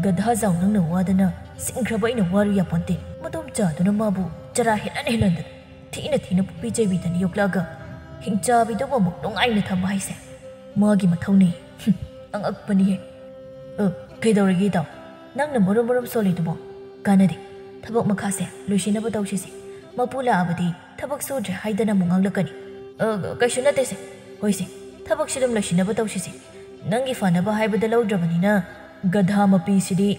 ꯒꯙꯥ ꯖꯥꯎ ꯅꯪꯅ ꯋꯥꯗꯅ ꯁꯤꯡꯈ꯭ꯔꯕ ꯑꯩꯅ ꯋꯥꯔꯨ ꯌꯥꯄꯣꯟꯇꯦ꯫ ꯃꯗꯣꯝꯆꯥꯗꯨꯅ ꯃꯥꯕꯨ ꯆꯔꯥ ꯍꯦꯜꯍꯟ ꯍꯦꯜꯍꯟꯗꯅ ꯊꯤꯅ ꯊꯤꯅ ꯄꯨꯛꯄꯤ ꯆꯩꯕꯤꯗꯅ ꯌꯣꯛꯂꯛꯑꯒ ꯍꯤꯡꯆꯥꯕꯤꯗꯨꯕꯨ ꯑꯃꯨꯛ ꯅꯨꯡꯉꯥꯏꯅ ꯊꯝꯕ ꯍꯥꯏꯁꯦ ꯃꯥꯒꯤ ꯃꯊꯧꯅꯤ꯫" ꯍꯨꯝ, ꯑꯉꯛꯄꯅꯤꯍꯦ꯫ "ꯑ, ꯀꯩꯗꯧꯔꯒꯦ ꯏꯇꯥꯎ? ꯅꯪꯅ ꯃꯔꯨꯝ ꯃꯔꯨꯝ ꯁꯣꯜꯂꯤꯗꯨꯕꯣ?" "ꯀꯥꯟꯅꯗꯦ꯫ ꯊꯕꯛ ꯃꯈꯥꯁꯦ ꯂꯣꯏꯁꯤꯟꯅꯕ ꯇꯧꯁꯤꯁꯦ꯫ ꯃꯄꯨ ꯂꯥꯛꯑꯕꯗꯤ ꯊꯕꯛ ꯁꯨꯗ꯭ꯔꯦ ꯍꯥꯏꯗꯅ ꯑꯃꯨꯛ ꯉꯥꯡꯂꯛꯀꯅꯤ꯫" "ꯑ, ꯀꯩꯁꯨ ꯅꯠꯇꯦꯁꯦ꯫ ꯍꯣꯏꯁꯦ, ꯊꯕꯛꯁꯤ ꯑꯗꯨꯝ ꯂꯣꯏꯁꯤꯟꯅꯕ ꯇꯧꯁꯤꯁꯦ꯫ ꯅꯪꯒꯤ ꯐꯅꯕ ꯍꯥꯏꯕꯗ ꯂꯧꯗ꯭ꯔꯕꯅꯤꯅ ꯒꯙꯥ ꯃꯄꯤꯁꯤꯗꯤ꯫"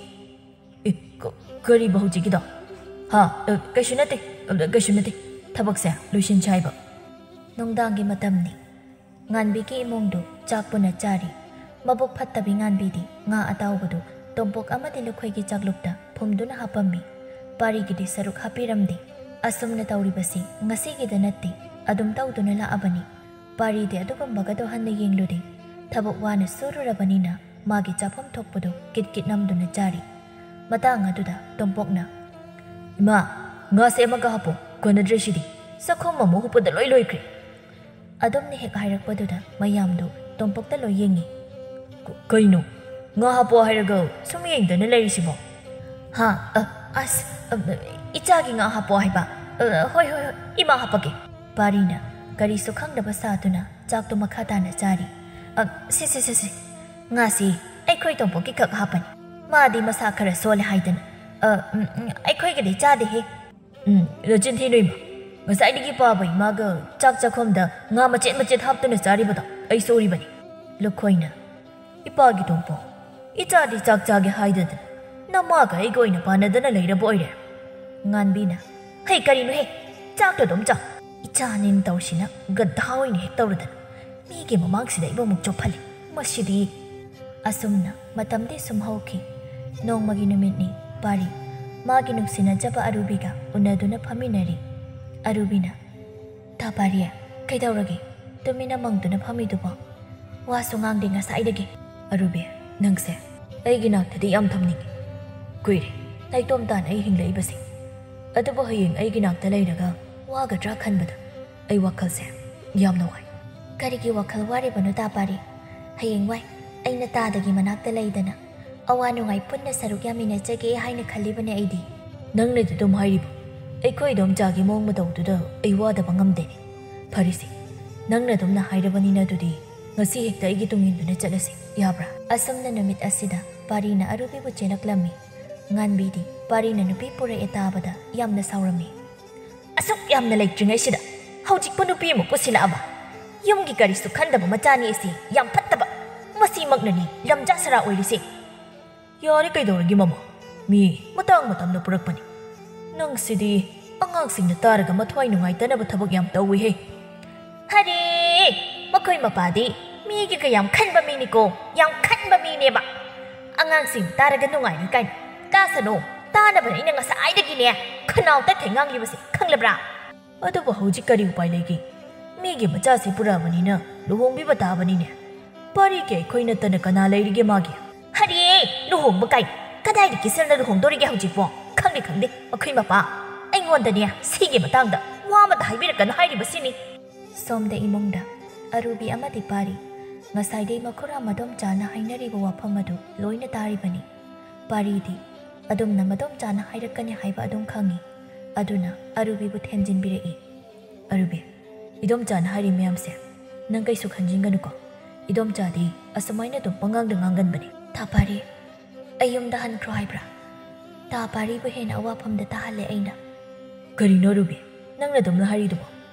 "ꯑꯦ, ꯀ-, ꯀꯔꯤꯕ ꯍꯧꯖꯤꯛꯀꯤꯗꯣ?" "ꯍꯥ? ꯑ, ꯀꯩꯁꯨ ꯅꯠꯇꯦ꯫ ꯑ, ꯀꯩꯁꯨ ꯅꯠꯇꯦ꯫ ꯊꯕꯛꯁꯦ ꯂꯣꯏꯁꯤꯟꯁꯦ ꯍꯥꯏꯕ꯫" ꯅꯨꯡꯗꯥꯡꯒꯤ ꯃꯇꯝꯅꯤ꯫ ꯉꯥꯟꯕꯤꯒꯤ ꯏꯃꯨꯡꯗꯨ ꯆꯥꯛ ꯄꯨꯟꯅ ꯆꯥꯔꯤ꯫ ꯃꯕꯨꯛ ꯐꯠꯇꯕꯤ ꯉꯥꯟꯕꯤꯗꯤ ꯉꯥ ꯑꯇꯥꯎꯕꯗꯨ ꯇꯣꯝꯄꯣꯛ ꯑꯃꯗꯤ ꯂꯨꯈꯣꯏꯒꯤ ꯆꯥꯛꯂꯨꯛꯇ ꯐꯨꯝꯗꯨꯅ ꯍꯥꯞꯄꯝꯃꯤ꯫ ꯄꯥꯔꯤꯒꯤꯗꯤ ꯁꯔꯨꯛ ꯍꯥꯞꯄꯤꯔꯝꯗꯦ꯫ ꯑꯁꯨꯝꯅ ꯇꯧꯔꯤꯕꯁꯤ ꯉꯁꯤꯒꯤꯗ ꯅꯠꯇꯦ, ꯑꯗꯨꯝ ꯇꯧꯗꯨꯅ ꯂꯥꯛꯑꯕꯅꯤ꯫ ꯄꯥꯔꯤꯗꯤ ꯑꯗꯨꯒꯨꯝꯕꯒꯗꯣ ꯍꯟꯅ ꯌꯦꯡꯂꯨꯗꯦ꯫ ꯊꯕꯛ ꯋꯥꯅ ꯁꯨꯔꯨꯔꯕꯅꯤꯅ ꯃꯥꯒꯤ ꯆꯥꯐꯝ ꯊꯣꯛꯄꯗꯨ ꯀꯤꯠ ꯀꯤꯠ ꯅꯝꯗꯨꯅ ꯆꯥꯔꯤ꯫ ꯃꯇꯥꯡ ꯑꯗꯨꯗ ꯇꯣꯝꯄꯣꯛꯅ, "ꯏꯃꯥ, ꯉꯥꯁꯦ ꯑꯃꯒ ꯍꯥꯞꯄꯣ, ꯀꯣꯟꯅꯗ꯭ꯔꯦ ꯁꯤꯗꯤ꯫ ꯆꯥꯛꯈꯨꯝ ꯑꯃꯨꯛ ꯍꯨꯞꯄꯗ ꯂꯣꯏ ꯂꯣꯏꯈ꯭ꯔꯦ"꯫ ꯑꯗꯨꯝꯅ ꯍꯦꯛ ꯍꯥꯏꯔꯛꯄꯗꯨꯗ ꯃꯌꯥꯝꯗꯨ ꯇꯣꯝꯄꯣꯛꯇ ꯂꯣꯏ ꯌꯦꯡꯉꯤ꯫ "ꯀ-, ꯀꯩꯅꯣ? ꯉꯥ ꯍꯥꯞꯄꯣ ꯍꯥꯏꯔꯒ ꯁꯨꯝ ꯌꯦꯡꯗꯅ ꯂꯩꯔꯤꯁꯤꯕꯣ?" "ꯍꯥ? ꯑ, ꯑꯁ, ꯑ, ꯏꯆꯥꯒꯤ ꯉꯥ ꯍꯥꯞꯄꯣ ꯍꯥꯏꯕ꯫ ꯑ, ꯍꯣꯏ, ꯍꯣꯏ, ꯍꯣꯏ, ꯏꯃꯥ ꯍꯥꯞꯄꯒꯦ"꯫ ꯄꯥꯔꯤꯅ ꯀꯔꯤꯁꯨ ꯈꯪꯗꯕ ꯁꯥꯗꯨꯅ ꯆꯥꯛꯇꯨ ꯃꯈꯥ ꯇꯥꯅ ꯆꯥꯔꯤ꯫ "ꯑ, ꯁꯦ, ꯁꯦ, ꯁꯦ, ꯁꯦ꯫ ꯉꯥꯁꯤ ꯑꯩꯈꯣꯏ ꯇꯣꯝꯄꯣꯛꯀꯤ ꯈꯛ ꯍꯥꯞꯄꯅꯤ꯫ ꯃꯥꯗꯤ ꯃꯁꯥ ꯈꯔ ꯁꯣꯜꯂꯦ ꯍꯥꯏꯗꯅ꯫ ꯑ, ꯎꯝ, ꯎꯝ, ꯑꯩꯈꯣꯏꯒꯤꯗꯤ ꯆꯥꯗꯦꯍꯦ"꯫ "ꯎꯝ, ꯅꯆꯤꯟ ꯊꯤꯅꯨ ꯏꯃꯥ꯫ ꯉꯁꯥꯏꯗꯒꯤ ꯄꯥꯕ ꯏꯃꯥꯒ ꯆꯥꯛ ꯆꯥꯛꯈꯨꯝꯗ ꯉꯥ ꯃꯆꯦꯠ ꯃꯆꯦꯠ ꯍꯥꯞꯇꯨꯅ ꯆꯥꯔꯤꯕꯗꯣ ꯑꯩ ꯁꯣꯔꯤꯕꯅꯤ"꯫ ꯂꯨꯈꯣꯏꯅ, "ꯏꯄꯥꯒꯤ ꯇꯣꯝꯄꯣꯛ, ꯏꯆꯥꯗꯤ ꯆꯥꯛ ꯆꯥꯒꯦ ꯍꯥꯏꯗꯗꯅ ꯅꯃꯥꯒ ꯑꯩꯒ ꯑꯣꯏꯅ ꯄꯥꯟꯅꯗꯅ ꯂꯩꯔꯕ ꯑꯣꯏꯔꯦ"꯫ ꯉꯥꯟꯕꯤꯅ, "ꯍꯩ, ꯀꯔꯤꯅꯣꯍꯦ? ꯆꯥꯛꯇꯣ ꯑꯗꯨꯝ ꯆꯥꯎ꯫ ꯏꯆꯥꯅꯦꯅ ꯇꯧꯔꯤꯁꯤꯅ ꯒꯙꯥ ꯑꯣꯏꯅ ꯍꯦꯛ ꯇꯧꯔꯗꯅ ꯃꯤꯒꯤ ꯃꯃꯥꯡꯁꯤꯗ ꯑꯩꯕꯨ ꯑꯃꯨꯛ ꯆꯣꯞꯍꯜꯂꯤ꯫ ꯃꯁꯤꯗꯤ"꯫ ꯑꯁꯨꯝꯅ ꯃꯇꯝꯗꯤ ꯁꯨꯝ ꯍꯧꯈꯤ꯫ ꯅꯣꯡꯃꯒꯤ ꯅꯨꯃꯤꯠꯅꯤ꯫ ꯄꯥꯔꯤ ꯃꯥꯒꯤ ꯅꯨꯡꯁꯤꯅꯖꯕ ꯑꯔꯨꯕꯤꯒ ꯎꯅꯗꯨꯅ ꯐꯝꯃꯤꯟꯅꯔꯤ꯫ ꯑꯔꯨꯕꯤꯅ, "ꯇꯥ ꯄꯥꯔꯤ, ꯀꯩꯗꯧꯔꯒꯦ? ꯇꯨꯃꯤꯟꯅ ꯃꯪꯗꯨꯅ ꯐꯝꯃꯤꯗꯨꯕꯣ? ꯋꯥꯁꯨ ꯉꯥꯡꯗꯦ ꯉꯁꯥꯏꯗꯒꯤ"꯫ "ꯑꯔꯨꯕꯤ, ꯅꯪꯁꯦ ꯑꯩꯒꯤ ꯅꯥꯛꯇꯗꯤ ꯌꯥꯝ ꯊꯝꯅꯤꯡꯉꯤ꯫ ꯀꯨꯏꯔꯦ ꯅꯥꯏꯇꯣꯝ ꯇꯥꯅ ꯑꯩ ꯍꯤꯡꯂꯛꯏꯕꯁꯦ꯫ ꯑꯗꯨꯕꯨ ꯍꯌꯦꯡ ꯑꯩꯒꯤ ꯅꯥꯛꯇ ꯂꯩꯔꯒ ꯋꯥꯒꯗ꯭ꯔꯥ ꯈꯟꯕꯗ ꯑꯩ ꯋꯥꯈꯜꯁꯦ ꯌꯥꯝꯅ ꯋꯥꯏ"꯫ "ꯀꯔꯤꯒꯤ ꯋꯥꯈꯜ ꯋꯥꯔꯤꯕꯅꯣ ꯇꯥ ꯄꯥꯔꯤ? ꯍꯌꯦꯡꯋꯥꯏ ꯑꯩꯅ ꯇꯥꯗꯒꯤ ꯃꯅꯥꯛꯇ ꯂꯩꯗꯅ ꯑꯋꯥ ꯅꯨꯡꯉꯥꯏ ꯄꯨꯟꯅ ꯁꯔꯨꯛ ꯌꯥꯃꯤꯟꯅꯖꯒꯦ ꯍꯥꯏꯅ ꯈꯜꯂꯤꯕꯅꯦ ꯑꯩꯗꯤ"꯫ "ꯅꯪꯅꯗꯤ ꯑꯗꯨꯝ ꯍꯥꯏꯔꯤꯕ꯫ ꯑꯩꯈꯣꯏ ꯏꯗꯣꯝꯆꯥꯒꯤ ꯃꯑꯣꯡ ꯃꯇꯧꯗꯨꯗ ꯑꯩ ꯋꯥꯗꯕ ꯉꯝꯗꯦꯅꯦ꯫ ꯐꯔꯦꯁꯦ, ꯅꯪꯅ ꯑꯗꯨꯝꯅ ꯍꯥꯏꯔꯕꯅꯤꯅ ꯑꯗꯨꯗꯤ ꯉꯁꯤ ꯍꯦꯛꯇ ꯑꯩꯒꯤ ꯇꯨꯡ ꯏꯟꯗꯨꯅ ꯆꯠꯂꯁꯤ, ꯌꯥꯕ꯭ꯔꯥ?" ꯑꯁꯨꯝꯅ ꯅꯨꯃꯤꯠ ꯑꯁꯤꯗ ꯄꯥꯔꯤꯅ ꯑꯔꯨꯕꯤꯕꯨ ꯆꯦꯜꯂꯛꯂꯝꯃꯤ꯫ ꯉꯥꯟꯕꯤꯗꯤ ꯄꯥꯔꯤꯅ ꯅꯨꯄꯤ ꯄꯨꯔꯛꯑꯦ ꯇꯥꯕꯗ ꯌꯥꯝꯅ ꯁꯥꯎꯔꯝꯃꯤ꯫ "ꯑꯁꯨꯛ ꯌꯥꯝꯅ ꯂꯩꯇ꯭ꯔꯤꯉꯩꯁꯤꯗ ꯍꯧꯖꯤꯛꯄꯨ ꯅꯨꯄꯤ ꯑꯃ ꯄꯨꯁꯤꯜꯂꯛꯑꯕ? ꯌꯨꯝꯒꯤ ꯀꯔꯤꯁꯨ ꯈꯟꯗꯕ ꯃꯆꯥꯅꯤ ꯑꯁꯤ ꯌꯥꯝ ꯐꯠꯇꯕ꯫ ꯃꯁꯤꯃꯛꯅꯅꯤ ꯂꯝꯖꯥ ꯁꯔꯥ ꯑꯣꯏꯔꯤꯁꯦ"꯫ "ꯌꯥꯔꯦ, ꯀꯩꯗꯧꯔꯒꯦ ꯃꯃꯥ? ꯃꯤ ꯃꯇꯥꯡ ꯃꯇꯝꯅ ꯄꯨꯔꯛꯄꯅꯤ꯫ ꯅꯪꯁꯤꯗꯤ ꯑꯉꯥꯡꯁꯤꯡꯅ ꯇꯥꯔꯒ ꯃꯊ꯭ꯋꯥꯏ ꯅꯨꯡꯉꯥꯏꯇꯅꯕ ꯊꯕꯛ ꯌꯥꯝ ꯇꯧꯏꯍꯦ"꯫ "ꯍꯔꯦ! ꯑꯩꯈꯣꯏ ꯃꯄꯥꯗꯤ ꯃꯤꯒꯤ ꯀꯌꯥꯝ ꯈꯟꯕ ꯃꯤꯅꯤꯀꯣ, ꯌꯥꯝ ꯈꯟꯕ ꯃꯤꯅꯦꯕ꯫ ꯑꯉꯥꯡꯁꯤꯡ ꯇꯥꯔꯒ ꯅꯨꯡꯉꯥꯏꯔꯤ ꯀꯥꯏꯅ꯫ ꯇꯥꯁꯅꯨ, ꯇꯥꯅꯕꯅ ꯑꯩꯅ ꯉꯁꯥꯏꯗꯒꯤꯅꯦ ꯈꯅꯥꯎ ꯇꯠꯈꯩ ꯉꯥꯡꯂꯤꯕꯁꯦ, ꯈꯪꯂꯕ꯭ꯔꯥ? ꯑꯗꯨꯕꯨ ꯍꯧꯖꯤꯛ ꯀꯔꯤ ꯎꯄꯥꯏ ꯂꯩꯒꯦ? ꯃꯤꯒꯤ ꯃꯆꯥꯁꯦ ꯄꯨꯔꯛꯑꯕꯅꯤꯅ ꯂꯨꯍꯣꯡꯕꯤꯕ ꯇꯥꯕꯅꯤꯅꯦ꯫ ꯄꯥꯔꯤꯒꯤ ꯑꯩꯈꯣꯏ ꯅꯠꯇꯅ ꯀꯅꯥ ꯂꯩꯔꯤꯒꯦ ꯃꯥꯒꯤ? ꯍꯔꯤꯌꯦ, ꯂꯨꯍꯣꯡꯕ ꯀꯥꯏ? ꯀꯗꯥꯏꯗꯒꯤ ꯁꯦꯜꯅ ꯂꯨꯍꯣꯡꯗꯣꯔꯤꯒꯦ ꯍꯧꯖꯤꯛꯄꯣ? ꯈꯪꯗꯦ, ꯈꯪꯗꯦ, ꯑꯩꯈꯣꯏ ꯃꯄꯥ꯫ ꯑꯩꯉꯣꯟꯗꯅꯦ ꯁꯤꯒꯤ ꯃꯇꯥꯡꯗ ꯋꯥ ꯑꯃꯇ ꯍꯥꯏꯕꯤꯔꯛꯀꯅꯨ ꯍꯥꯏꯔꯤꯕꯁꯤꯅꯤ꯫ ꯁꯣꯝꯗ ꯏꯃꯨꯡꯗ ꯑꯔꯨꯕꯤ ꯑꯃꯗꯤ ꯄꯥꯔꯤ ꯉꯁꯥꯏꯗꯩ ꯃꯈꯨꯔꯥ ꯃꯗꯣꯝꯆꯥꯅ ꯍꯥꯏꯅꯔꯤꯕ ꯋꯥꯐꯝ ꯑꯗꯨ ꯂꯣꯏꯅ ꯇꯥꯔꯤꯕꯅꯤ꯫ ꯄꯥꯔꯤꯗꯤ ꯑꯗꯨꯝꯅ ꯃꯗꯣꯝꯆꯥꯅ ꯍꯥꯏꯔꯛꯀꯅꯤ ꯍꯥꯏꯕ ꯑꯗꯨꯝ ꯈꯪꯏ꯫ ꯑꯗꯨꯅ ꯑꯔꯨꯕꯤꯕꯨ ꯊꯦꯝꯖꯤꯟꯕꯤꯔꯛꯏ꯫ ꯑꯔꯨꯕꯤ, ꯏꯗꯣꯝꯆꯥꯅ ꯍꯥꯏꯔꯤ ꯃꯌꯥꯝꯁꯦ ꯅꯪ ꯀꯩꯁꯨ ꯈꯟꯖꯤꯟꯒꯅꯨꯀꯣ꯫ ꯏꯗꯣꯝꯆꯥꯗꯤ ꯑꯁꯨꯃꯥꯏꯅ ꯑꯗꯨꯝ ꯄꯉꯥꯡꯗ ꯉꯥꯡꯒꯟꯕꯅꯤ꯫ ꯊꯥ ꯄꯥꯔꯤ, ꯑꯩ ꯌꯨꯝꯗ ꯍꯟꯈ꯭ꯔꯣ ꯍꯥꯏꯕ꯭ꯔꯥ? ꯊꯥ ꯄꯥꯔꯤꯕꯨ ꯍꯦꯟꯅ ꯑꯋꯥꯐꯝꯗ ꯇꯥꯍꯜꯂꯦ ꯑꯩꯅ꯫ ꯀꯔꯤꯅꯣ ꯑꯔꯨꯕꯤ, ꯅꯪꯅ ꯑꯗꯨꯝꯅ ꯍꯥꯏꯔꯤꯗꯨꯕꯣ?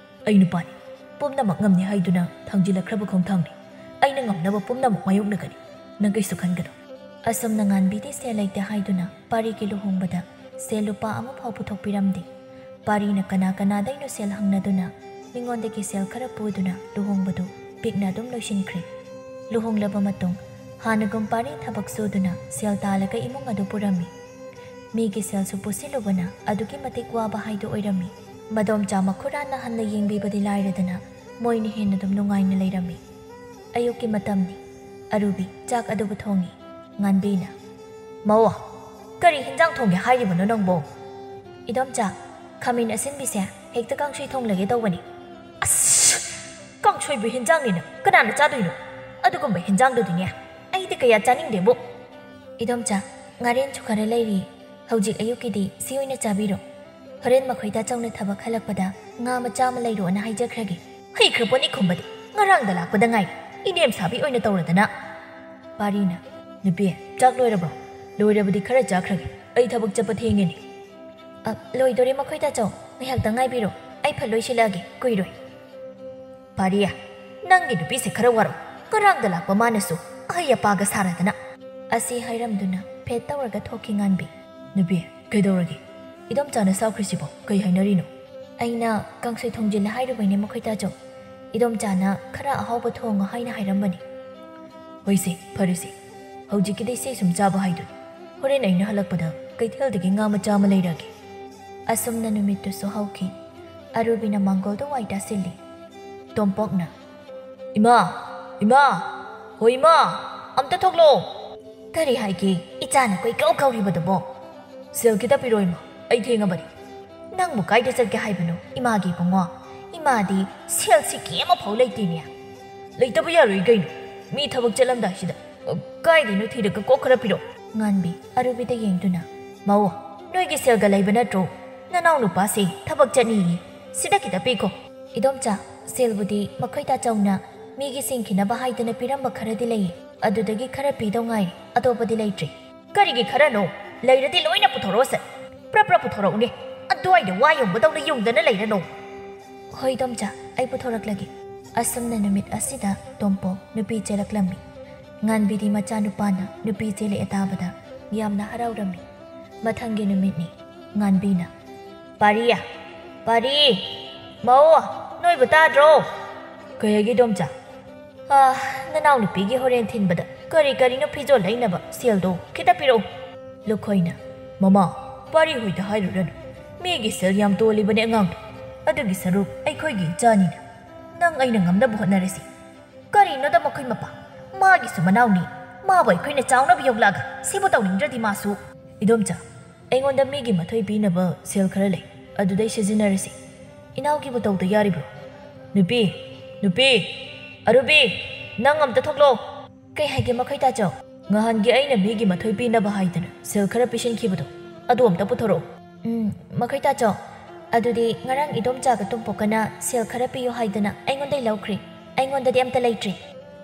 ꯑꯩ ꯅꯨꯄꯥꯅꯤ꯫ ꯄꯨꯝꯅꯃꯛ ꯉꯝꯅꯤ ꯍꯥꯏꯗꯨꯅ ꯊꯥꯡꯖꯤꯜꯂꯛꯈ꯭ꯔꯕ ꯈꯣꯡꯊꯥꯡꯅꯤ꯫ ꯑꯩꯅ ꯉꯝꯅꯕ ꯄꯨꯝꯅꯃꯛ ꯃꯥꯌꯣꯛꯅꯒꯅꯤ꯫ ꯅꯪ ꯀꯩꯁꯨ ꯈꯟꯒꯅꯨ꯫ ꯑꯁꯨꯝꯅ ꯉꯥꯟꯕꯤꯗꯤ ꯁꯦꯜ ꯂꯩꯇꯦ ꯍꯥꯏꯗꯨꯅ ꯄꯥꯔꯤꯒꯤ ꯂꯨꯍꯣꯡꯕꯗ ꯁꯦꯜ ꯂꯨꯄꯥ ꯑꯃꯐꯥꯎ ꯄꯨꯊꯣꯛꯄꯤꯔꯝꯗꯦ꯫ ꯄꯥꯔꯤꯅ ꯀꯅꯥ ꯀꯅꯥꯗꯩꯅꯣ ꯁꯦꯜ ꯍꯪꯅꯗꯨꯅ ꯃꯤꯉꯣꯟꯗꯒꯤ ꯁꯦꯜ ꯈꯔ ꯄꯨꯗꯨꯅ ꯂꯨꯍꯣꯡꯕꯗꯨ ꯄꯤꯛꯅ ꯑꯗꯨꯝ ꯂꯣꯏꯁꯤꯟꯈ꯭ꯔꯦ꯫ ꯂꯨꯍꯣꯡꯂꯕ ꯃꯇꯨꯡ ꯍꯥꯟꯅꯒꯨꯝ ꯄꯥꯔꯤ ꯊꯕꯛ ꯁꯨꯗꯨꯅ ꯁꯦꯜ ꯇꯥꯜꯂꯒ ꯏꯃꯨꯡ ꯑꯗꯨ ꯄꯨꯔꯝꯃꯤ꯫ ꯃꯤꯒꯤ ꯁꯦꯜꯁꯨ ꯄꯨꯁꯤꯜꯂꯨꯕꯅ ꯑꯗꯨꯛꯀꯤ ꯃꯇꯤꯛ ꯋꯥꯕ ꯍꯥꯏꯗꯨ ꯑꯣꯏꯔꯝꯃꯤ꯫ ꯃꯗꯣꯝꯆꯥ ꯃꯈꯨꯔꯥꯅ ꯍꯟꯅ ꯌꯦꯡꯕꯤꯕꯗꯤ ꯂꯥꯏꯔꯗꯅ ꯃꯣꯏꯅ ꯍꯦꯟꯅ ꯑꯗꯨꯝ ꯅꯨꯡꯉꯥꯏꯅ ꯂꯩꯔꯝꯃꯤ꯫ ꯑꯌꯨꯛꯀꯤ ꯃꯇꯝꯅꯤ꯫ ꯑꯔꯨꯕꯤ ꯆꯥꯛ ꯑꯗꯨꯕꯨ ꯊꯣꯡꯉꯤ꯫ ꯉꯥꯟꯕꯤꯅ, "ꯃꯧ, ꯀꯔꯤ ꯍꯤꯟꯖꯥꯡ ꯊꯣꯡꯒꯦ ꯍꯥꯏꯔꯤꯕꯅꯣ ꯅꯪꯕꯣ?" "ꯏꯗꯣꯝꯆꯥ, ꯈꯥꯃꯦꯟ ꯑꯁꯤꯟꯕꯤꯁꯦ ꯍꯦꯛꯇ ꯀꯥꯡꯁꯣꯏ ꯊꯣꯡꯂꯒꯦ ꯇꯧꯕꯅꯤ꯫" "ꯑꯁ! ꯀꯥꯡꯁꯣꯏꯕꯨ ꯍꯤꯟꯖꯥꯡꯅꯤꯅ ꯀꯅꯥꯅ ꯆꯥꯗꯣꯏꯅꯣ? ꯑꯗꯨꯒꯨꯝꯕ ꯍꯤꯟꯖꯥꯡꯗꯨꯗꯤꯅꯦ ꯑꯩꯗꯤ ꯀꯌꯥ ꯆꯥꯅꯤꯡꯗꯦꯕꯨ꯫" "ꯏꯗꯣꯝꯆꯥ, ꯉꯥꯔꯦꯟꯁꯨ ꯈꯔ ꯂꯩꯔꯤ꯫ ꯍꯧꯖꯤꯛ ꯑꯌꯨꯛꯀꯤꯗꯤ ꯁꯤ ꯑꯣꯏꯅ ꯆꯥꯕꯤꯔꯣ꯫ ꯍꯣꯔꯦꯟ ꯃꯈꯣꯏ ꯇꯥꯆꯧꯅ ꯊꯕꯛ ꯍꯜꯂꯛꯄꯗ ꯉꯥ ꯃꯆꯥ ꯑꯃ ꯂꯩꯔꯣꯅ ꯍꯥꯏꯖꯈ꯭ꯔꯒꯦ꯫" "ꯍꯩꯈ꯭ꯔꯄꯣꯠꯅꯤ ꯈꯨꯝꯕꯗꯤ꯫ ꯉꯔꯥꯡꯗ ꯂꯥꯛꯄꯗ ꯉꯥꯏꯔꯤ꯫ ꯏꯅꯦꯝ ꯁꯥꯕꯤ ꯑꯣꯏꯅ ꯇꯧꯔꯗꯅ꯫" ꯄꯥꯔꯤꯅ, "ꯅꯨꯄꯤ, ꯆꯥꯛ ꯂꯣꯏꯔꯕ꯭ꯔꯣ? ꯂꯣꯏꯔꯕꯗꯤ ꯈꯔ ꯆꯥꯈ꯭ꯔꯒꯦ꯫ ꯑꯩ ꯊꯕꯛ ꯆꯠꯄ ꯊꯦꯡꯉꯦꯅꯦ꯫" "ꯑ, ꯂꯣꯏꯗꯣꯔꯦ ꯃꯈꯣꯏ ꯇꯥꯆꯧ꯫ ꯉꯥꯏꯍꯥꯛꯇꯪ ꯉꯥꯏꯕꯤꯔꯣ꯫ ꯑꯩ ꯐꯠ ꯂꯣꯏꯁꯤꯜꯂꯛꯑꯒꯦ꯫ ꯀꯨꯏꯔꯣꯏ꯫" "ꯄꯥꯔꯤ, ꯅꯪꯒꯤ ꯅꯨꯄꯤꯁꯦ ꯈꯔ ꯋꯥꯔꯣ꯫ ꯉꯔꯥꯡꯗ ꯂꯥꯛꯄ ꯃꯥꯅꯁꯨ ꯑꯍꯩ ꯑꯄꯥꯒ ꯁꯥꯔꯗꯅ꯫" ꯑꯁꯤ ꯍꯥꯏꯔꯝꯗꯨꯅ ꯐꯦꯠ ꯇꯧꯔꯒ ꯊꯣꯛꯈꯤ ꯉꯥꯟꯕꯤ꯫ "ꯅꯨꯄꯤ, ꯀꯩꯗꯧꯔꯒꯦ? ꯏꯗꯣꯝꯆꯥꯅ ꯁꯥꯎꯈ꯭ꯔꯤꯁꯤꯕꯣ ꯀꯩ ꯍꯥꯏꯅꯔꯤꯅꯣ?" "ꯑꯩꯅ ꯀꯥꯡꯁꯣꯏ ꯊꯣꯡꯖꯤꯜꯂꯦ ꯍꯥꯏꯔꯨꯕꯩꯅꯦ ꯃꯈꯣꯏ ꯇꯥꯆꯧ꯫ ꯏꯗꯣꯝꯆꯥꯅ ꯈꯔ ꯑꯍꯥꯎꯕ ꯊꯣꯡꯉꯣ ꯍꯥꯏꯅ ꯍꯥꯏꯔꯝꯕꯅꯤ꯫ "ꯍꯣꯏꯁꯦ, ꯐꯔꯦꯁꯦ꯫ ꯍꯧꯖꯤꯛꯀꯤꯗꯤ ꯁꯤ ꯁꯨꯝ ꯆꯥꯕ ꯍꯥꯏꯗꯨꯅꯤ꯫ ꯍꯣꯔꯦꯟ ꯑꯩꯅ ꯍꯜꯂꯛꯄꯗ ꯀꯩꯊꯦꯜꯗꯒꯤ ꯉꯥ ꯃꯆꯥ ꯑꯃ ꯂꯩꯔꯛꯑꯒꯦ꯫" ꯑꯁꯨꯝꯅ ꯅꯨꯃꯤꯠꯇꯨꯁꯨ ꯍꯧꯈꯤ꯫ ꯑꯔꯨꯕꯤꯅ ꯃꯥꯡꯒꯣꯜꯗ ꯋꯥꯏ ꯇꯥꯁꯤꯜꯂꯤ꯫ ꯇꯣꯝꯄꯣꯛꯅ, "ꯏꯃꯥ! ꯏꯃꯥ! ꯍꯣ ꯏꯃꯥ! ꯑꯝꯇ ꯊꯣꯛꯂꯛꯑꯣ!" "ꯀꯔꯤ ꯍꯥꯏꯒꯦ? ꯏꯆꯥꯅ ꯀꯣꯏꯀꯧ ꯀꯧꯔꯤꯕꯗꯨꯕꯣ?" "ꯁꯦꯜ ꯈꯤꯇ ꯄꯤꯔꯛꯑꯣ ꯏꯃꯥ, ꯑꯩ ꯊꯦꯡꯉꯕꯅꯤ꯫" "ꯅꯪꯕꯨ ꯀꯥꯏꯗ ꯆꯠꯀꯦ ꯍꯥꯏꯕꯅꯣ ꯏꯃꯥꯒꯤ ꯏꯕꯨꯡꯉꯣ? ꯏꯃꯥꯗꯤ ꯁꯦꯜ ꯁꯤꯀꯤ ꯑꯃꯐꯥꯎ ꯂꯩꯇꯦꯅꯦ꯫" "ꯂꯩꯇꯕ ꯌꯥꯔꯣꯏ ꯀꯩꯅꯣ, ꯃꯤ ꯊꯕꯛ ꯆꯠꯂꯝꯗꯥꯏꯁꯤꯗ꯫ ꯑ, ꯀꯥꯏꯗꯩꯅꯣ ꯊꯤꯔꯒ ꯀꯣꯛ ꯈꯔ ꯄꯤꯔꯛꯑꯣ꯫" ꯉꯥꯟꯕꯤ ꯑꯔꯨꯕꯤꯗ ꯌꯦꯡꯗꯨꯅ, "ꯃꯧ, ꯅꯣꯏꯒꯤ ꯁꯦꯜꯒ ꯂꯩꯕ ꯅꯠꯇ꯭ꯔꯣ? ꯅꯅꯥꯎ ꯅꯨꯄꯥꯁꯦ ꯊꯕꯛ ꯆꯠꯅꯤꯌꯦ꯫ ꯁꯤꯗ ꯈꯤꯇ ꯄꯤꯈꯣ꯫" "ꯏꯗꯣꯝꯆꯥ, ꯁꯦꯜꯕꯨꯗꯤ ꯃꯈꯣꯏ ꯇꯥꯆꯧꯅ ꯃꯤꯒꯤ ꯁꯤꯡꯈꯤꯅꯕ ꯍꯥꯏꯗꯅ ꯄꯤꯔꯝꯕ ꯈꯔꯗꯤ ꯂꯩꯌꯦ꯫ ꯑꯗꯨꯗꯒꯤ ꯈꯔ ꯄꯤꯗꯧ ꯉꯥꯏꯔꯦ, ꯑꯇꯣꯞꯄꯗꯤ ꯂꯩꯇ꯭ꯔꯦ꯫" "ꯀꯔꯤꯒꯤ ꯈꯔꯅꯣ? ꯂꯩꯔꯗꯤ ꯂꯣꯏꯅ ꯄꯨꯊꯣꯔꯛꯑꯣ ꯁꯦ꯫ ꯄ꯭ꯔꯞ ꯄ꯭ꯔꯞ ꯄꯨꯊꯣꯔꯛꯎꯅꯦ꯫ ꯑꯗꯨꯋꯥꯏꯗ ꯋꯥ ꯌꯣꯟꯕꯗꯧꯅ ꯌꯨꯡꯗꯅ ꯂꯩꯔꯅꯨ꯫" "ꯍꯣꯏ ꯏꯗꯣꯝꯆꯥ, ꯑꯩ ꯄꯨꯊꯣꯔꯛꯂꯒꯦ꯫" ꯑꯁꯨꯝꯅ ꯅꯨꯃꯤꯠ ꯑꯁꯤꯗ ꯇꯣꯝꯄꯣꯛ ꯅꯨꯄꯤ ꯆꯦꯜꯂꯛꯂꯝꯃꯤ꯫ ꯉꯥꯟꯕꯤꯗꯤ ꯃꯆꯥꯅꯨꯄꯥꯅ ꯅꯨꯄꯤ ꯆꯦꯜꯂꯛꯑꯦ ꯇꯥꯕꯗ ꯌꯥꯝꯅ ꯍꯔꯥꯎꯔꯝꯃꯤ꯫ ꯃꯊꯪꯒꯤ ꯅꯨꯃꯤꯠꯅꯤ꯫ ꯉꯥꯟꯕꯤꯅ, "ꯄꯥꯔꯤ! ꯄꯥꯔꯤ! ꯃꯧ! ꯅꯣꯏꯕꯨ ꯇꯥꯗ꯭ꯔꯣ?" "ꯀꯩ ꯍꯥꯏꯒꯦ ꯏꯗꯣꯝꯆꯥ?" "ꯑꯥ, ꯅꯅꯥꯎꯅꯨꯄꯤꯒꯤ ꯍꯣꯔꯦꯟ ꯊꯤꯟꯕꯗ ꯀꯔꯤ ꯀꯔꯤꯅꯣ ꯐꯤꯖꯣꯜ ꯂꯩꯅꯕ ꯁꯦꯜꯗꯣ ꯈꯤꯇ ꯄꯤꯔꯛꯎ꯫" ꯂꯨꯈꯣꯏꯅ, "ꯃꯃꯥ, ꯄꯥꯔꯤ ꯍꯣꯏꯗ ꯍꯥꯏꯔꯨꯔꯅꯨ꯫ ꯃꯤꯒꯤ ꯁꯦꯜ ꯌꯥꯝ ꯇꯣꯜꯂꯤꯕꯅꯦ ꯑꯉꯥꯡꯗꯣ꯫ ꯑꯗꯨꯒꯤ ꯁꯔꯨꯛ ꯑꯩꯈꯣꯏꯒꯤ ꯏꯆꯥꯅꯤꯅ꯫ ꯅꯪ ꯑꯩꯅ ꯉꯝꯅꯕ ꯍꯣꯠꯅꯔꯁꯤ꯫" "ꯀꯔꯤꯅꯣꯗ ꯃꯈꯣꯏ ꯃꯄꯥ? ꯃꯥꯒꯤꯁꯨ ꯃꯅꯥꯎꯅꯤ꯫ ꯃꯥꯕꯨ ꯑꯩꯈꯣꯏꯅ ꯆꯥꯎꯅꯕ ꯌꯣꯛꯂꯛꯑꯒ ꯁꯤꯕꯨ ꯇꯧꯅꯤꯡꯗ꯭ꯔꯗꯤ ꯃꯥꯁꯨ꯫" "ꯏꯗꯣꯝꯆꯥ, ꯑꯩꯉꯣꯟꯗ ꯃꯤꯒꯤ ꯃꯊꯣꯏ ꯄꯤꯅꯕ ꯁꯦꯜ ꯈꯔ ꯂꯩ, ꯑꯗꯨꯗꯩ ꯁꯤꯖꯤꯟꯅꯔꯁꯤ꯫ ꯏꯅꯥꯎꯒꯤꯕꯨ ꯇꯧꯗ ꯌꯥꯔꯤꯕ꯭ꯔꯣ? ꯅꯨꯄꯤ, ꯅꯨꯄꯤ, ꯑꯔꯨꯕꯤ, ꯅꯪ ꯑꯝꯇ ꯊꯣꯛꯂꯛꯑꯣ꯫" "ꯀꯩ ꯍꯥꯏꯒꯦ ꯃꯈꯣꯏ ꯇꯥꯆꯧ?" "ꯉꯍꯥꯟꯒꯤ ꯑꯩꯅ ꯃꯤꯒꯤ ꯃꯊꯣꯏ ꯄꯤꯅꯕ ꯍꯥꯏꯗꯅ ꯁꯦꯜ ꯈꯔ ꯄꯤꯁꯤꯟꯈꯤꯕꯗꯣ, ꯑꯗꯨ ꯑꯝꯇ ꯄꯨꯊꯣꯔꯛꯑꯣ꯫" "ꯎꯝ, ꯃꯈꯣꯏ ꯇꯥꯆꯧ, ꯑꯗꯨꯗꯤ ꯉꯔꯥꯡ ꯏꯗꯣꯝꯆꯥꯒ ꯇꯣꯝꯄꯣꯛꯀꯅ ꯁꯦꯜ ꯈꯔ ꯄꯤꯌꯨ ꯍꯥꯏꯗꯅ ꯑꯩꯉꯣꯟꯗꯩ ꯂꯧꯈ꯭ꯔꯦ꯫ ꯑꯩꯉꯣꯟꯗꯗꯤ ꯑꯝꯇ ꯂꯩꯇ꯭ꯔꯦ꯫"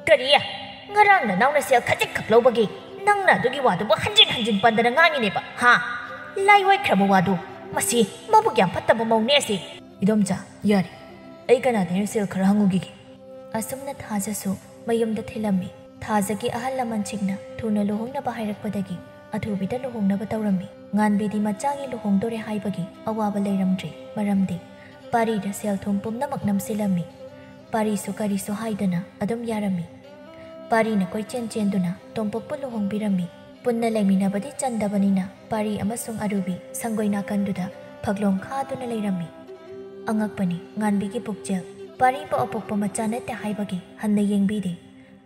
"ꯀꯔꯤ? ꯉꯔꯥꯡ ꯅꯅꯥꯎꯅ ꯁꯦꯜ ꯈꯖꯤꯛꯈꯛ ꯂꯧꯕꯒꯤ ꯅꯪꯅ ꯑꯗꯨꯒꯤ ꯋꯥꯗꯨꯕꯨ ꯍꯟꯖꯤꯟ ꯍꯟꯖꯤꯟ ꯄꯟꯗꯅ ꯉꯥꯡꯉꯤꯅꯦꯕ, ꯍꯥ? ꯂꯥꯏꯋꯥꯏꯈ꯭ꯔꯕ ꯋꯥꯗꯨ꯫ ꯃꯁꯤ ꯃꯕꯨꯛ ꯌꯥꯝ ꯐꯠꯇꯕ ꯃꯧꯅꯦ ꯑꯁꯤ꯫" "ꯏꯗꯣꯝꯆꯥ, ꯌꯥꯔꯦ꯫ ꯑꯩ ꯀꯅꯥꯗꯩꯅꯣ ꯁꯦꯜ ꯈꯔ ꯍꯪꯉꯨꯈꯤꯒꯦ꯫" ꯑꯁꯨꯝꯅ ꯊꯥꯖꯁꯨ ꯃꯌꯨꯝꯗ ꯊꯤꯜꯂꯝꯃꯤ꯫ ꯊꯥꯖꯒꯤ ꯑꯍꯜ ꯂꯃꯟꯁꯤꯡꯅ ꯊꯨꯅ ꯂꯨꯍꯣꯡꯅꯕ ꯍꯥꯏꯔꯛꯄꯗꯒꯤ ꯑꯊꯨꯕꯤꯗ ꯂꯨꯍꯣꯡꯅꯕ ꯇꯧꯔꯝꯃꯤ꯫ ꯉꯥꯟꯕꯤꯗꯤ ꯃꯆꯥꯒꯤ ꯂꯨꯍꯣꯡꯗꯣꯔꯦ ꯍꯥꯏꯕꯒꯤ ꯑꯋꯥꯕ ꯂꯩꯔꯝꯗ꯭ꯔꯦ, ꯃꯔꯝꯗꯤ ꯄꯥꯔꯤꯗ ꯁꯦꯜ ꯊꯨꯝ ꯄꯨꯝꯅꯃꯛ ꯅꯝꯁꯤꯜꯂꯝꯃꯤ꯫ ꯄꯥꯔꯤꯁꯨ ꯀꯔꯤꯁꯨ ꯍꯥꯏꯗꯅ ꯑꯗꯨꯝ ꯌꯥꯔꯝꯃꯤ꯫ ꯄꯥꯔꯤꯅ ꯀꯣꯏꯆꯦꯟ ꯆꯦꯟꯗꯨꯅ ꯇꯣꯝꯄꯣꯛꯄꯨ ꯂꯨꯍꯣꯡꯕꯤꯔꯝꯃꯤ꯫ ꯄꯨꯟꯅ ꯂꯩꯃꯤꯟꯅꯕꯗꯤ ꯆꯟꯗꯕꯅꯤꯅ ꯄꯥꯔꯤ ꯑꯃꯁꯨꯡ ꯑꯔꯨꯕꯤ ꯁꯪꯒꯣꯏ ꯅꯥꯀꯟꯗꯨꯗ ꯐꯛꯂꯣꯡ ꯈꯥꯗꯨꯅ ꯂꯩꯔꯝꯃꯤ꯫ ꯑꯉꯛꯄꯅꯤ, ꯉꯥꯟꯕꯤꯒꯤ ꯄꯨꯛꯆꯦꯜ ꯄꯥꯔꯤꯕꯨ ꯑꯄꯣꯛꯄ ꯃꯆꯥ ꯅꯠꯇꯦ ꯍꯥꯏꯕꯒꯤ ꯍꯟꯅ ꯌꯦꯡꯕꯤꯗꯦ꯫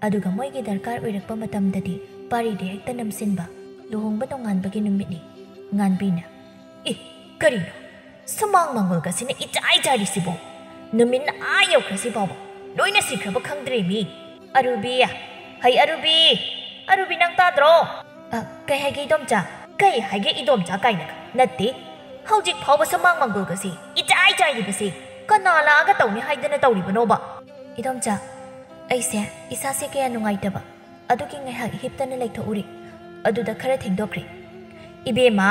ꯑꯗꯨꯒ ꯃꯣꯏꯒꯤ ꯗꯔꯀꯥꯔ ꯑꯣꯏꯔꯛꯄ ꯃꯇꯝꯗꯗꯤ ꯄꯥꯔꯤꯗꯤ ꯍꯦꯛꯇ ꯅꯝꯁꯤꯟꯕ꯫ ꯂꯨꯍꯣꯡꯕ ꯅꯣꯡꯉꯥꯟꯕꯒꯤ ꯅꯨꯃꯤꯠꯅꯤ꯫ ꯉꯥꯟꯕꯤꯅ, "ꯏ, ꯀꯔꯤꯅꯣ? ꯁꯨꯃꯥꯡ ꯃꯥꯡꯒꯣꯜꯒꯁꯤꯅ ꯏꯆꯥꯏ ꯆꯥꯏꯔꯤꯁꯤꯕꯣ? ꯅꯨꯃꯤꯠꯅ ꯑꯥ ꯌꯧꯈ꯭ꯔꯁꯤ ꯐꯥꯎꯕ ꯂꯣꯏꯅ ꯁꯤꯈ꯭ꯔꯕ ꯈꯪꯗ꯭ꯔꯦ ꯃꯤ꯫ ꯑꯔꯨꯕꯤ, ꯍꯩ ꯑꯔꯨꯕꯤ, ꯑꯔꯨꯕꯤ ꯅꯪ ꯇꯥꯗ꯭ꯔꯣ?" "ꯑ, ꯀꯩ ꯍꯥꯏꯒꯦ ꯏꯗꯣꯝꯆꯥ?" "ꯀꯩ ꯍꯥꯏꯒꯦ ꯏꯗꯣꯝꯆꯥ ꯀꯥꯏꯅꯒ? ꯅꯠꯇꯦ, ꯍꯧꯖꯤꯛ ꯐꯥꯎꯕ ꯁꯨꯃꯥꯡ ꯃꯥꯡꯒꯣꯜꯒꯁꯤ ꯏꯆꯥꯏ ꯆꯥꯏꯔꯤꯕꯁꯤ ꯀꯅꯥ ꯂꯥꯛꯑꯒ ꯇꯧꯅꯤ ꯍꯥꯏꯗꯅ ꯇꯧꯔꯤꯕꯅꯣꯕ?" "ꯏꯗꯣꯝꯆꯥ, ꯑꯩꯁꯦ ꯏꯁꯥꯁꯦ ꯀꯌꯥ ꯅꯨꯡꯉꯥꯏꯇꯕ, ꯑꯗꯨꯒꯤ ꯉꯥꯏꯍꯥꯛ ꯍꯤꯞꯇꯅ ꯂꯩꯊꯣꯛꯎꯔꯦ꯫ ꯑꯗꯨꯗ ꯈꯔ ꯊꯦꯡꯗꯣꯛꯈ꯭ꯔꯦ꯫" "ꯏꯕꯦꯝꯃ,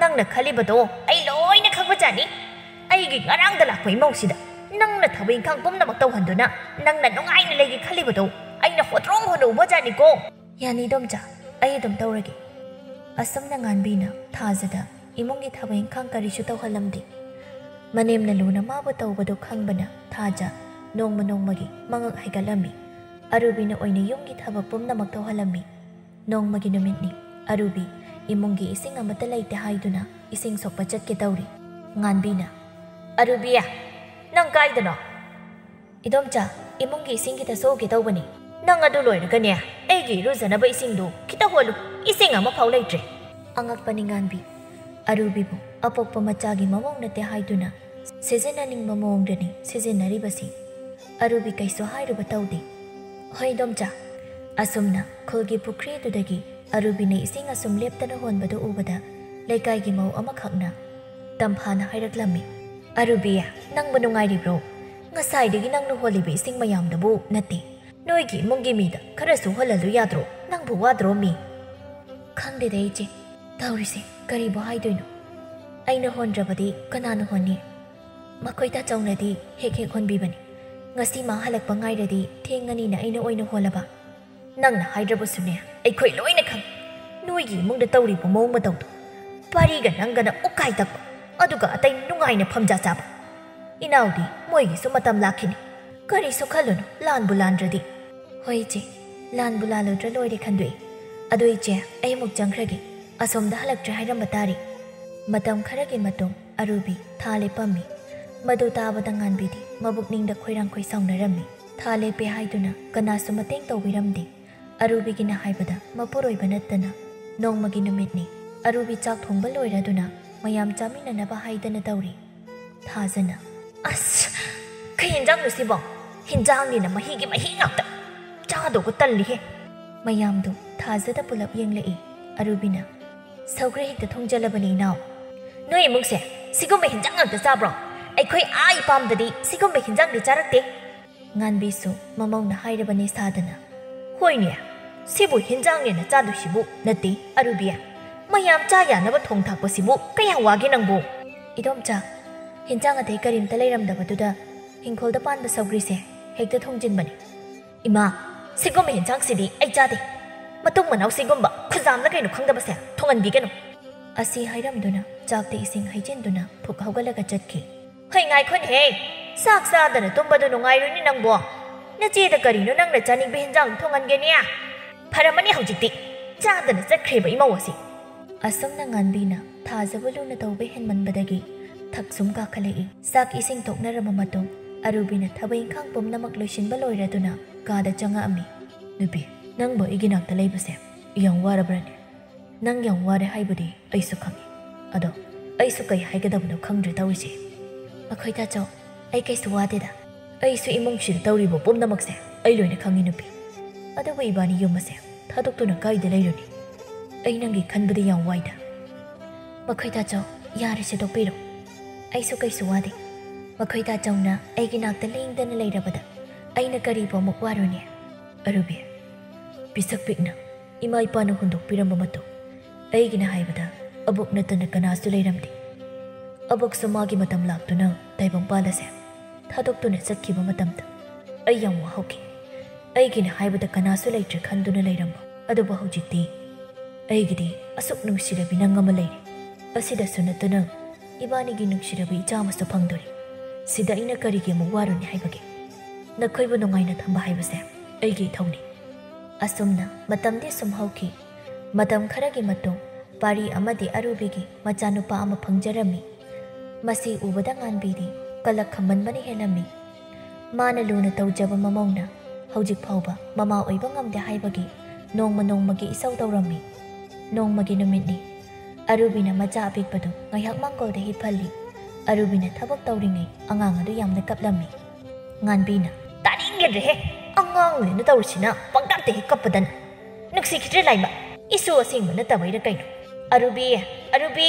ꯅꯪꯅ ꯈꯜꯂꯤꯕꯗꯣ ꯑꯩ ꯂꯣꯏꯅ ꯈꯪꯕꯖꯥꯠꯅꯤ꯫ ꯑꯩꯒꯤ ꯉꯔꯥꯡꯗ ꯂꯥꯛꯄ ꯏꯃꯧꯁꯤꯗ ꯅꯪꯅ ꯊꯕꯛ ꯏꯪꯈꯥꯡ ꯄꯨꯝꯅꯃꯛ ꯇꯧꯍꯟꯗꯨꯅ ꯅꯪꯅ ꯅꯨꯡꯉꯥꯏꯅ ꯂꯩꯒꯦ ꯈꯜꯂꯤꯕꯗꯣ ꯑꯩꯅ ꯍꯣꯇ꯭ꯔꯣꯡ ꯍꯣꯠꯅꯧꯕꯖꯥꯠꯅꯤꯀꯣ꯫" "ꯌꯥꯅꯤ ꯏꯗꯣꯝꯆꯥ, ꯑꯩ ꯑꯗꯨꯝ ꯇꯧꯔꯒꯦ꯫" ꯑꯁꯨꯝꯅ ꯉꯥꯟꯕꯤꯅ ꯊꯥꯖꯗ ꯏꯃꯨꯡꯒꯤ ꯊꯕꯛ ꯏꯪꯈꯥꯡ ꯀꯔꯤꯁꯨ ꯇꯧꯍꯜꯂꯝꯗꯦ꯫ ꯃꯅꯦꯝꯅ ꯂꯨꯅ ꯃꯥꯕꯨ ꯇꯧꯕꯗꯨ ꯈꯪꯕꯅ ꯊꯥꯖ ꯅꯣꯡꯃ ꯅꯣꯡꯃꯒꯤ ꯃꯉꯛ ꯍꯥꯏꯒꯠꯂꯝꯃꯤ꯫ ꯑꯔꯨꯕꯤꯅ ꯑꯣꯏꯅ ꯌꯨꯝꯒꯤ ꯊꯕꯛ ꯄꯨꯝꯅꯃꯛ ꯇꯧꯍꯜꯂꯝꯃꯤ꯫ ꯅꯣꯡꯃꯒꯤ ꯅꯨꯃꯤꯠꯅꯤ꯫ ꯑꯔꯨꯕꯤ ꯏꯃꯨꯡꯒꯤ ꯏꯁꯤꯡ ꯑꯃꯠꯇ ꯂꯩꯇꯦ ꯍꯥꯏꯗꯨꯅ ꯏꯁꯤꯡ ꯁꯣꯛꯄ ꯆꯠꯀꯦ ꯇꯧꯔꯤ꯫ ꯉꯥꯟꯕꯤꯅ, "ꯑꯔꯨꯕꯤ, ꯅꯪ ꯀꯥꯏꯗꯅꯣ?" "ꯏꯗꯣꯝꯆꯥ, ꯏꯃꯨꯡꯒꯤ ꯏꯁꯤꯡ ꯈꯤꯇ ꯁꯣꯛꯎꯒꯦ ꯇꯧꯕꯅꯤ꯫" "ꯅꯪ ꯑꯗꯨ ꯂꯣꯏꯔꯒꯅꯦ, ꯑꯩꯒꯤ ꯏꯔꯨꯖꯅꯕ ꯏꯁꯤꯡꯗꯨ ꯈꯤꯇ ꯍꯣꯜꯂꯨ, ꯏꯁꯤꯡ ꯑꯃꯐꯥꯎ ꯂꯩꯇ꯭ꯔꯦ꯫" ꯑꯉꯛꯄꯅꯤ ꯉꯥꯟꯕꯤ꯫ ꯑꯔꯨꯕꯤꯕꯨ ꯑꯄꯣꯛꯄ ꯃꯆꯥꯒꯤ ꯃꯃꯧ ꯅꯠꯇꯦ ꯍꯥꯏꯗꯨꯅ ꯁꯤꯖꯤꯟꯅꯅꯤꯡꯕ ꯃꯑꯣꯡꯗꯅꯤ ꯁꯤꯖꯤꯟꯅꯔꯤꯕꯁꯤ꯫ ꯑꯔꯨꯕꯤ ꯀꯩꯁꯨ ꯍꯥꯏꯔꯨꯕ ꯇꯧꯗꯦ꯫ "ꯍꯣꯏ ꯏꯗꯣꯝꯆꯥ꯫" ꯑꯁꯨꯝꯅ ꯈꯨꯜꯒꯤ ꯄꯨꯈ꯭ꯔꯤ ꯑꯗꯨꯗꯒꯤ ꯑꯔꯨꯕꯤꯅ ꯏꯁꯤꯡ ꯑꯁꯨꯝ ꯂꯦꯞꯇꯅ ꯍꯣꯟꯕꯗꯨ ꯎꯕꯗ ꯂꯩꯀꯥꯏꯒꯤ ꯃꯧ ꯑꯃꯈꯛꯅ ꯇꯝꯐꯥꯅ ꯍꯥꯏꯔꯛꯂꯝꯃꯤ, "ꯑꯔꯨꯕꯤ, ꯅꯪꯕꯨ ꯅꯨꯡꯉꯥꯏꯔꯤꯕ꯭ꯔꯣ? ꯉꯁꯥꯏꯗꯒꯤ ꯅꯪꯅ ꯍꯣꯜꯂꯤꯕ ꯏꯁꯤꯡ ꯃꯌꯥꯝꯗꯨꯕꯨ ꯅꯠꯇꯦ, ꯅꯣꯏꯒꯤ ꯏꯃꯨꯡꯒꯤ ꯃꯤꯗ ꯈꯔꯁꯨ ꯍꯣꯜꯍꯜꯂꯨ ꯌꯥꯗ꯭ꯔꯣ? ꯅꯪꯕꯨ ꯋꯥꯗ꯭ꯔꯣ ꯃꯤ?" "ꯈꯪꯗꯦꯗ ꯏꯆꯦ, ꯇꯧꯔꯤꯁꯦ ꯀꯔꯤꯕꯨ ꯍꯥꯏꯗꯣꯏꯅꯣ? ꯑꯩꯅ ꯍꯣꯟꯗ꯭ꯔꯕꯗꯤ ꯀꯅꯥꯅ ꯍꯣꯟꯅꯤ? ꯃꯈꯣꯏ ꯇꯥꯆꯧꯅꯗꯤ ꯍꯦꯛ ꯍꯦꯛ ꯍꯣꯟꯕꯤꯕꯅꯤ꯫ ꯉꯁꯤ ꯃꯥ ꯍꯜꯂꯛꯄ ꯉꯥꯏꯔꯗꯤ ꯊꯦꯡꯉꯅꯤꯅ ꯑꯩꯅ ꯑꯣꯏꯅ ꯍꯣꯜꯂꯕ꯫" "ꯅꯪꯅ ꯍꯥꯏꯗ꯭ꯔꯕꯁꯨꯅꯦ, ꯑꯩꯈꯣꯏ ꯂꯣꯏꯅ ꯈꯪꯏ꯫ ꯅꯣꯏꯒꯤ ꯏꯃꯨꯡꯗ ꯇꯧꯔꯤꯕ ꯃꯑꯣꯡ ꯃꯇꯧꯗꯣ, ꯄꯥꯔꯤꯒ ꯅꯪꯒꯅ ꯎꯀꯥꯏ ꯇꯛꯄ, ꯑꯗꯨꯒ ꯑꯇꯩ ꯅꯨꯡꯉꯥꯏꯅ ꯐꯝꯖꯥ ꯆꯥꯕ꯫ ꯏꯅꯥꯎꯗꯤ ꯃꯣꯏꯒꯤꯁꯨ ꯃꯇꯝ ꯂꯥꯛꯈꯤꯅꯤ꯫ "ꯀꯔꯤꯁꯨ ꯈꯜꯂꯨꯅꯨ, ꯂꯥꯟꯕꯨ ꯂꯥꯟꯗ꯭ꯔꯗꯤ꯫" "ꯍꯣꯏ ꯏꯆꯦ, ꯂꯥꯟꯕꯨ ꯂꯥꯜꯂꯨꯗ꯭ꯔ ꯂꯣꯏꯔꯦ ꯈꯟꯗꯣꯛꯏ꯫ ꯑꯗꯣ ꯏꯆꯦ, ꯑꯩ ꯑꯃꯨꯛ ꯆꯪꯈ꯭ꯔꯒꯦ꯫ ꯑꯁꯣꯝꯗ ꯍꯜꯂꯛꯇ꯭ꯔꯦ ꯍꯥꯏꯔꯝꯕ ꯇꯥꯔꯦ꯫" ꯃꯇꯝ ꯈꯔꯒꯤ ꯃꯇꯨꯡ ꯑꯔꯨꯕꯤ ꯊꯥ ꯂꯦꯞꯄꯝꯃꯤ꯫ ꯃꯗꯨ ꯇꯥꯕꯗ ꯉꯥꯟꯕꯤꯗꯤ ꯃꯕꯨꯛꯅꯤꯡꯗ ꯈꯣꯏꯔꯥꯡ ꯈꯣꯏꯁꯥꯎꯅꯔꯝꯃꯤ꯫ ꯊꯥ ꯂꯦꯞꯄꯦ ꯍꯥꯏꯗꯨꯅ ꯀꯅꯥꯁꯨ ꯃꯇꯦꯡ ꯇꯧꯕꯤꯔꯝꯗꯦ꯫ ꯑꯔꯨꯕꯤꯒꯤꯅ ꯍꯥꯏꯕꯗ ꯃꯄꯨꯔꯣꯏꯕ ꯅꯠꯇꯅ꯫ ꯅꯣꯡꯃꯒꯤ ꯅꯨꯃꯤꯠꯅꯤ꯫ ꯑꯔꯨꯕꯤ ꯆꯥꯛ ꯊꯣꯡꯕ ꯂꯣꯏꯔꯗꯨꯅ ꯃꯌꯥꯝ ꯆꯥꯃꯤꯟꯅꯅꯕ ꯍꯥꯏꯗꯅ ꯇꯧꯔꯤ꯫ ꯊꯥꯖꯅ, "ꯑꯁ, ꯀꯩ ꯌꯦꯟꯖꯥꯡꯅꯣ ꯁꯤꯕꯣ? ꯍꯤꯟꯖꯥꯡꯅꯤꯅ ꯃꯍꯤꯒꯤ ꯃꯍꯤ ꯉꯥꯛꯇ꯫ ꯆꯥꯗꯧꯕ ꯇꯜꯂꯤꯍꯦ꯫" ꯃꯌꯥꯝꯗꯨ ꯊꯥꯖꯗ ꯄꯨꯂꯞ ꯌꯦꯡꯂꯛꯏ꯫ ꯑꯔꯨꯕꯤꯅ, "ꯁꯧꯒ꯭ꯔꯤ ꯍꯦꯛꯇ ꯊꯣꯡꯖꯜꯂꯕꯅꯤ ꯏꯅꯥꯎ꯫" "ꯅꯣꯏ ꯏꯃꯨꯡꯁꯦ ꯁꯤꯒꯨꯝꯕ ꯍꯤꯟꯖꯥꯡ ꯉꯥꯛꯇ ꯆꯥꯕ꯭ꯔꯣ? ꯑꯩꯈꯣꯏ ꯑꯥ ꯏꯄꯥꯝꯗꯗꯤ ꯁꯤꯒꯨꯝꯕ ꯍꯤꯟꯖꯥꯡꯗꯤ ꯆꯥꯔꯛꯇꯦ꯫" ꯉꯥꯟꯕꯤꯁꯨ ꯃꯃꯧꯅ ꯍꯥꯏꯔꯕꯅꯦ ꯁꯥꯗꯅ, "ꯍꯣꯏꯅꯦ, ꯁꯤꯕꯨ ꯍꯤꯟꯖꯥꯡꯅꯦꯅ ꯆꯥꯗꯣꯏꯁꯤꯕꯨ ꯅꯠꯇꯦ ꯑꯔꯨꯕꯤ꯫ ꯃꯌꯥꯝ ꯆꯥ ꯌꯥꯅꯕ ꯊꯣꯡ ꯊꯥꯛꯄꯁꯤꯕꯨ ꯀꯌꯥꯝ ꯋꯥꯒꯦ ꯅꯪꯕꯨ?" "ꯏꯗꯣꯝꯆꯥ, ꯍꯤꯟꯖꯥꯡ ꯑꯇꯩ ꯀꯔꯤꯝꯇ ꯂꯩꯔꯝꯗꯕꯗꯨꯗ ꯍꯤꯡꯈꯣꯜꯗ ꯄꯥꯟꯕ ꯁꯧꯒ꯭ꯔꯤꯁꯦ ꯍꯦꯛꯇ ꯊꯣꯡꯖꯤꯟꯕꯅꯤ꯫" "ꯏꯃꯥ, ꯁꯤꯒꯨꯝꯕ ꯍꯤꯟꯖꯥꯡꯁꯤꯗꯤ ꯑꯩ ꯆꯥꯗꯦ꯫ ꯃꯇꯨꯡ ꯃꯅꯥꯎ ꯁꯤꯒꯨꯝꯕ ꯈꯨꯖꯥꯝꯂ ꯀꯩꯅꯣ ꯈꯪꯗꯕꯁꯦ ꯊꯣꯡꯍꯟꯕꯤꯒꯅꯨ꯫" ꯑꯁꯤ ꯍꯥꯏꯔꯝꯗꯨꯅ ꯆꯥꯛꯇ ꯏꯁꯤꯡ ꯍꯩꯖꯤꯟꯗꯨꯅ ꯐꯨꯛ ꯍꯧꯒꯠꯂꯒ ꯆꯠꯈꯤ꯫ "ꯍꯩ, ꯉꯥꯏꯈꯣꯅꯦꯍꯦ! ꯆꯥꯛ ꯆꯥꯗꯅ ꯇꯨꯝꯕꯗꯨ ꯅꯨꯡꯉꯥꯏꯔꯣꯏꯅꯦ ꯅꯪꯕꯣ꯫ ꯅꯆꯦꯗ ꯀꯔꯤꯅꯣ ꯅꯪꯅ ꯆꯥꯅꯤꯡꯕ ꯍꯤꯟꯖꯥꯡ ꯊꯣꯡꯍꯟꯒꯦꯅꯦ? ꯐꯔꯝꯃꯅꯤ ꯍꯧꯖꯤꯛꯇꯤ꯫ ꯆꯥꯗꯅ ꯆꯠꯈ꯭ꯔꯦꯕ ꯏꯃꯧ ꯑꯁꯤ꯫" ꯑꯁꯨꯝꯅ ꯉꯥꯟꯕꯤꯅ ꯊꯥꯖꯕ ꯂꯨꯅ ꯇꯧꯕ ꯍꯦꯟꯃꯟꯕꯗꯒꯤ ꯊꯛꯁꯨꯝ ꯀꯥꯈꯠꯂꯛꯏ꯫ ꯆꯥꯛ ꯏꯁꯤꯡ ꯇꯣꯛꯅꯔꯕ ꯃꯇꯨꯡ ꯑꯔꯨꯕꯤꯅ ꯊꯕꯛ ꯏꯪꯈꯥꯡ ꯄꯨꯝꯅꯃꯛ ꯂꯣꯏꯁꯤꯟꯕ ꯂꯣꯏꯔꯗꯨꯅ ꯀꯥꯗ ꯆꯪꯉꯛꯑꯝꯃꯤ꯫ "ꯅꯨꯄꯤ, ꯅꯪꯕꯨ ꯑꯩꯒꯤ ꯅꯥꯛꯇ ꯂꯩꯕꯁꯦ ꯌꯥꯝ ꯋꯥꯔꯕ꯭ꯔꯅꯦ?" "ꯅꯪ ꯌꯥꯝ ꯋꯥꯔꯦ ꯍꯥꯏꯕꯨꯗꯤ ꯑꯩꯁꯨ ꯈꯪꯏ꯫ ꯑꯗꯣ ꯑꯩꯁꯨ ꯀꯩ ꯍꯥꯏꯒꯗꯕꯅꯣ ꯈꯪꯗ꯭ꯔꯦ ꯇꯧꯔꯤꯁꯦ꯫" "ꯃꯈꯣꯏ ꯇꯥꯆꯧ, ꯑꯩ ꯀꯩꯁꯨ ꯋꯥꯗꯦꯗ꯫" "ꯑꯩꯁꯨ ꯏꯃꯨꯡꯁꯤꯗ ꯇꯧꯔꯤꯕ ꯄꯨꯝꯅꯃꯛꯁꯦ ꯑꯩ ꯂꯣꯏꯅ ꯈꯪꯏ ꯅꯨꯄꯤ꯫ ꯑꯗꯨꯕꯨ ꯏꯕꯥꯅꯤ ꯌꯨꯝ ꯑꯁꯦ ꯊꯥꯗꯣꯛꯇꯨꯅ ꯀꯥꯏꯗ ꯂꯩꯔꯨꯅꯤ? ꯑꯩ ꯅꯪꯒꯤ ꯈꯟꯕꯗ ꯌꯥꯝ ꯋꯥꯏꯗ꯫" "ꯃꯈꯣꯏ ꯇꯥꯆꯧ, ꯌꯥꯔꯦꯁꯦ ꯇꯣꯛꯄꯤꯔꯣ꯫ ꯑꯩꯁꯨ ꯀꯩꯁꯨ ꯋꯥꯗꯦ꯫ ꯃꯈꯣꯏ ꯇꯥꯆꯧꯅ ꯑꯩꯒꯤ ꯅꯥꯛꯇ ꯂꯦꯡꯗꯅ ꯂꯩꯔꯕꯗ ꯑꯩꯅ ꯀꯔꯤꯕꯨ ꯑꯃꯨꯛ ꯋꯥꯔꯨꯅꯤ?" "ꯑꯔꯨꯕꯤ, ꯄꯤꯁꯛ ꯄꯤꯛꯅ ꯏꯃꯥ ꯏꯄꯥꯅ ꯍꯨꯟꯗꯣꯛꯄꯤꯔꯝꯕ ꯃꯇꯧ, ꯑꯩꯒꯤꯅ ꯍꯥꯏꯕꯗ ꯑꯕꯣꯛ ꯅꯠꯇꯅ ꯀꯅꯥꯁꯨ ꯂꯩꯔꯝꯗꯦ꯫ ꯑꯕꯣꯛꯁꯨ ꯃꯥꯒꯤ ꯃꯇꯝ ꯂꯥꯛꯇꯨꯅ ꯇꯥꯏꯕꯪꯄꯥꯜ ꯑꯁꯦ ꯊꯥꯗꯣꯛꯇꯨꯅ ꯆꯠꯈꯤꯕ ꯃꯇꯝꯗ ꯑꯩ ꯌꯥꯝ ꯋꯥꯍꯧꯈꯤ꯫ ꯑꯩꯒꯤꯅ ꯍꯥꯏꯕꯗ ꯀꯅꯥꯁꯨ ꯂꯩꯇ꯭ꯔꯦ ꯈꯟꯗꯨꯅ ꯂꯩꯔꯝꯕ꯫ ꯑꯗꯨꯕꯨ ꯍꯧꯖꯤꯛꯇꯤ ꯑꯩꯒꯤꯗꯤ ꯑꯁꯨꯛ ꯅꯨꯡꯁꯤꯔꯕꯤ ꯅꯪ ꯑꯃ ꯂꯩꯔꯦ꯫ ꯑꯁꯤꯗꯁꯨ ꯅꯠꯇꯅ ꯏꯕꯥꯅꯤꯒꯤ ꯅꯨꯡꯁꯤꯔꯕ ꯏꯆꯥ ꯑꯃꯁꯨ ꯐꯪꯗꯣꯔꯦ꯫ ꯁꯤꯗ ꯑꯩꯅ ꯀꯔꯤꯒꯤ ꯑꯃꯨꯛ ꯋꯥꯔꯨꯅꯤ ꯍꯥꯏꯕꯒꯦ?" ꯅꯈꯣꯏꯕꯨ ꯅꯨꯡꯉꯥꯏꯅ ꯊꯝꯕ ꯍꯥꯏꯕꯁꯦ ꯑꯩꯒꯤ ꯏꯊꯧꯅꯤ꯫ ꯑꯁꯨꯝꯅ ꯃꯇꯝꯗꯤ ꯁꯨꯝ ꯍꯧꯈꯤ꯫ ꯃꯇꯝ ꯈꯔꯒꯤ ꯃꯇꯨꯡ ꯄꯥꯔꯤ ꯑꯃꯗꯤ ꯑꯔꯨꯕꯤꯒꯤ ꯃꯆꯥꯅꯨꯄꯥ ꯑꯃ ꯐꯪꯖꯔꯝꯃꯤ꯫ ꯃꯁꯤ ꯎꯕꯗ ꯉꯥꯟꯕꯤꯗꯤ ꯀꯂꯛ ꯈꯝꯃꯟꯕꯅ ꯍꯦꯜꯂꯝꯃꯤ꯫ ꯃꯥꯅ ꯂꯨꯅ ꯇꯧꯖꯕ ꯃꯃꯧꯅ ꯍꯧꯖꯤꯛ ꯐꯥꯎꯕ ꯃꯃꯥ ꯑꯣꯏꯕ ꯉꯝꯗꯦ ꯍꯥꯏꯕꯒꯤ ꯅꯣꯡꯃ ꯅꯣꯡꯃꯒꯤ ꯏꯁꯧ ꯇꯧꯔꯝꯃꯤ꯫ ꯅꯣꯡꯃꯒꯤ ꯅꯨꯃꯤꯠꯅꯤ꯫ ꯑꯔꯨꯕꯤꯅ ꯃꯆꯥ ꯑꯄꯤꯛꯄꯗꯨ ꯉꯥꯏꯍꯥꯛ ꯃꯥꯡꯒꯣꯜꯗ ꯍꯤꯞꯍꯜꯂꯤ꯫ ꯑꯔꯨꯕꯤꯅ ꯊꯕꯛ ꯇꯧꯔꯤꯉꯩ ꯑꯉꯥꯡ ꯑꯗꯨ ꯌꯥꯝꯅ ꯀꯞꯂꯝꯃꯤ꯫ ꯉꯥꯟꯕꯤꯅ, "ꯇꯥꯅꯤꯡꯒꯗ꯭ꯔꯦꯍꯦ! ꯑꯉꯥꯡꯅꯦꯅ ꯇꯧꯔꯤꯁꯤꯅ ꯄꯪꯀꯞꯇ ꯍꯦꯛ ꯀꯞꯄꯗꯅ꯫ ꯅꯨꯡꯁꯤꯈꯤꯗ꯭ꯔꯦ ꯂꯥꯏꯃ꯫ ꯏꯁꯨ ꯑꯁꯦꯡꯕ ꯅꯠꯇꯕꯩꯔ ꯀꯩꯅꯣ? ꯑꯔꯨꯕꯤ, ꯑꯔꯨꯕꯤ!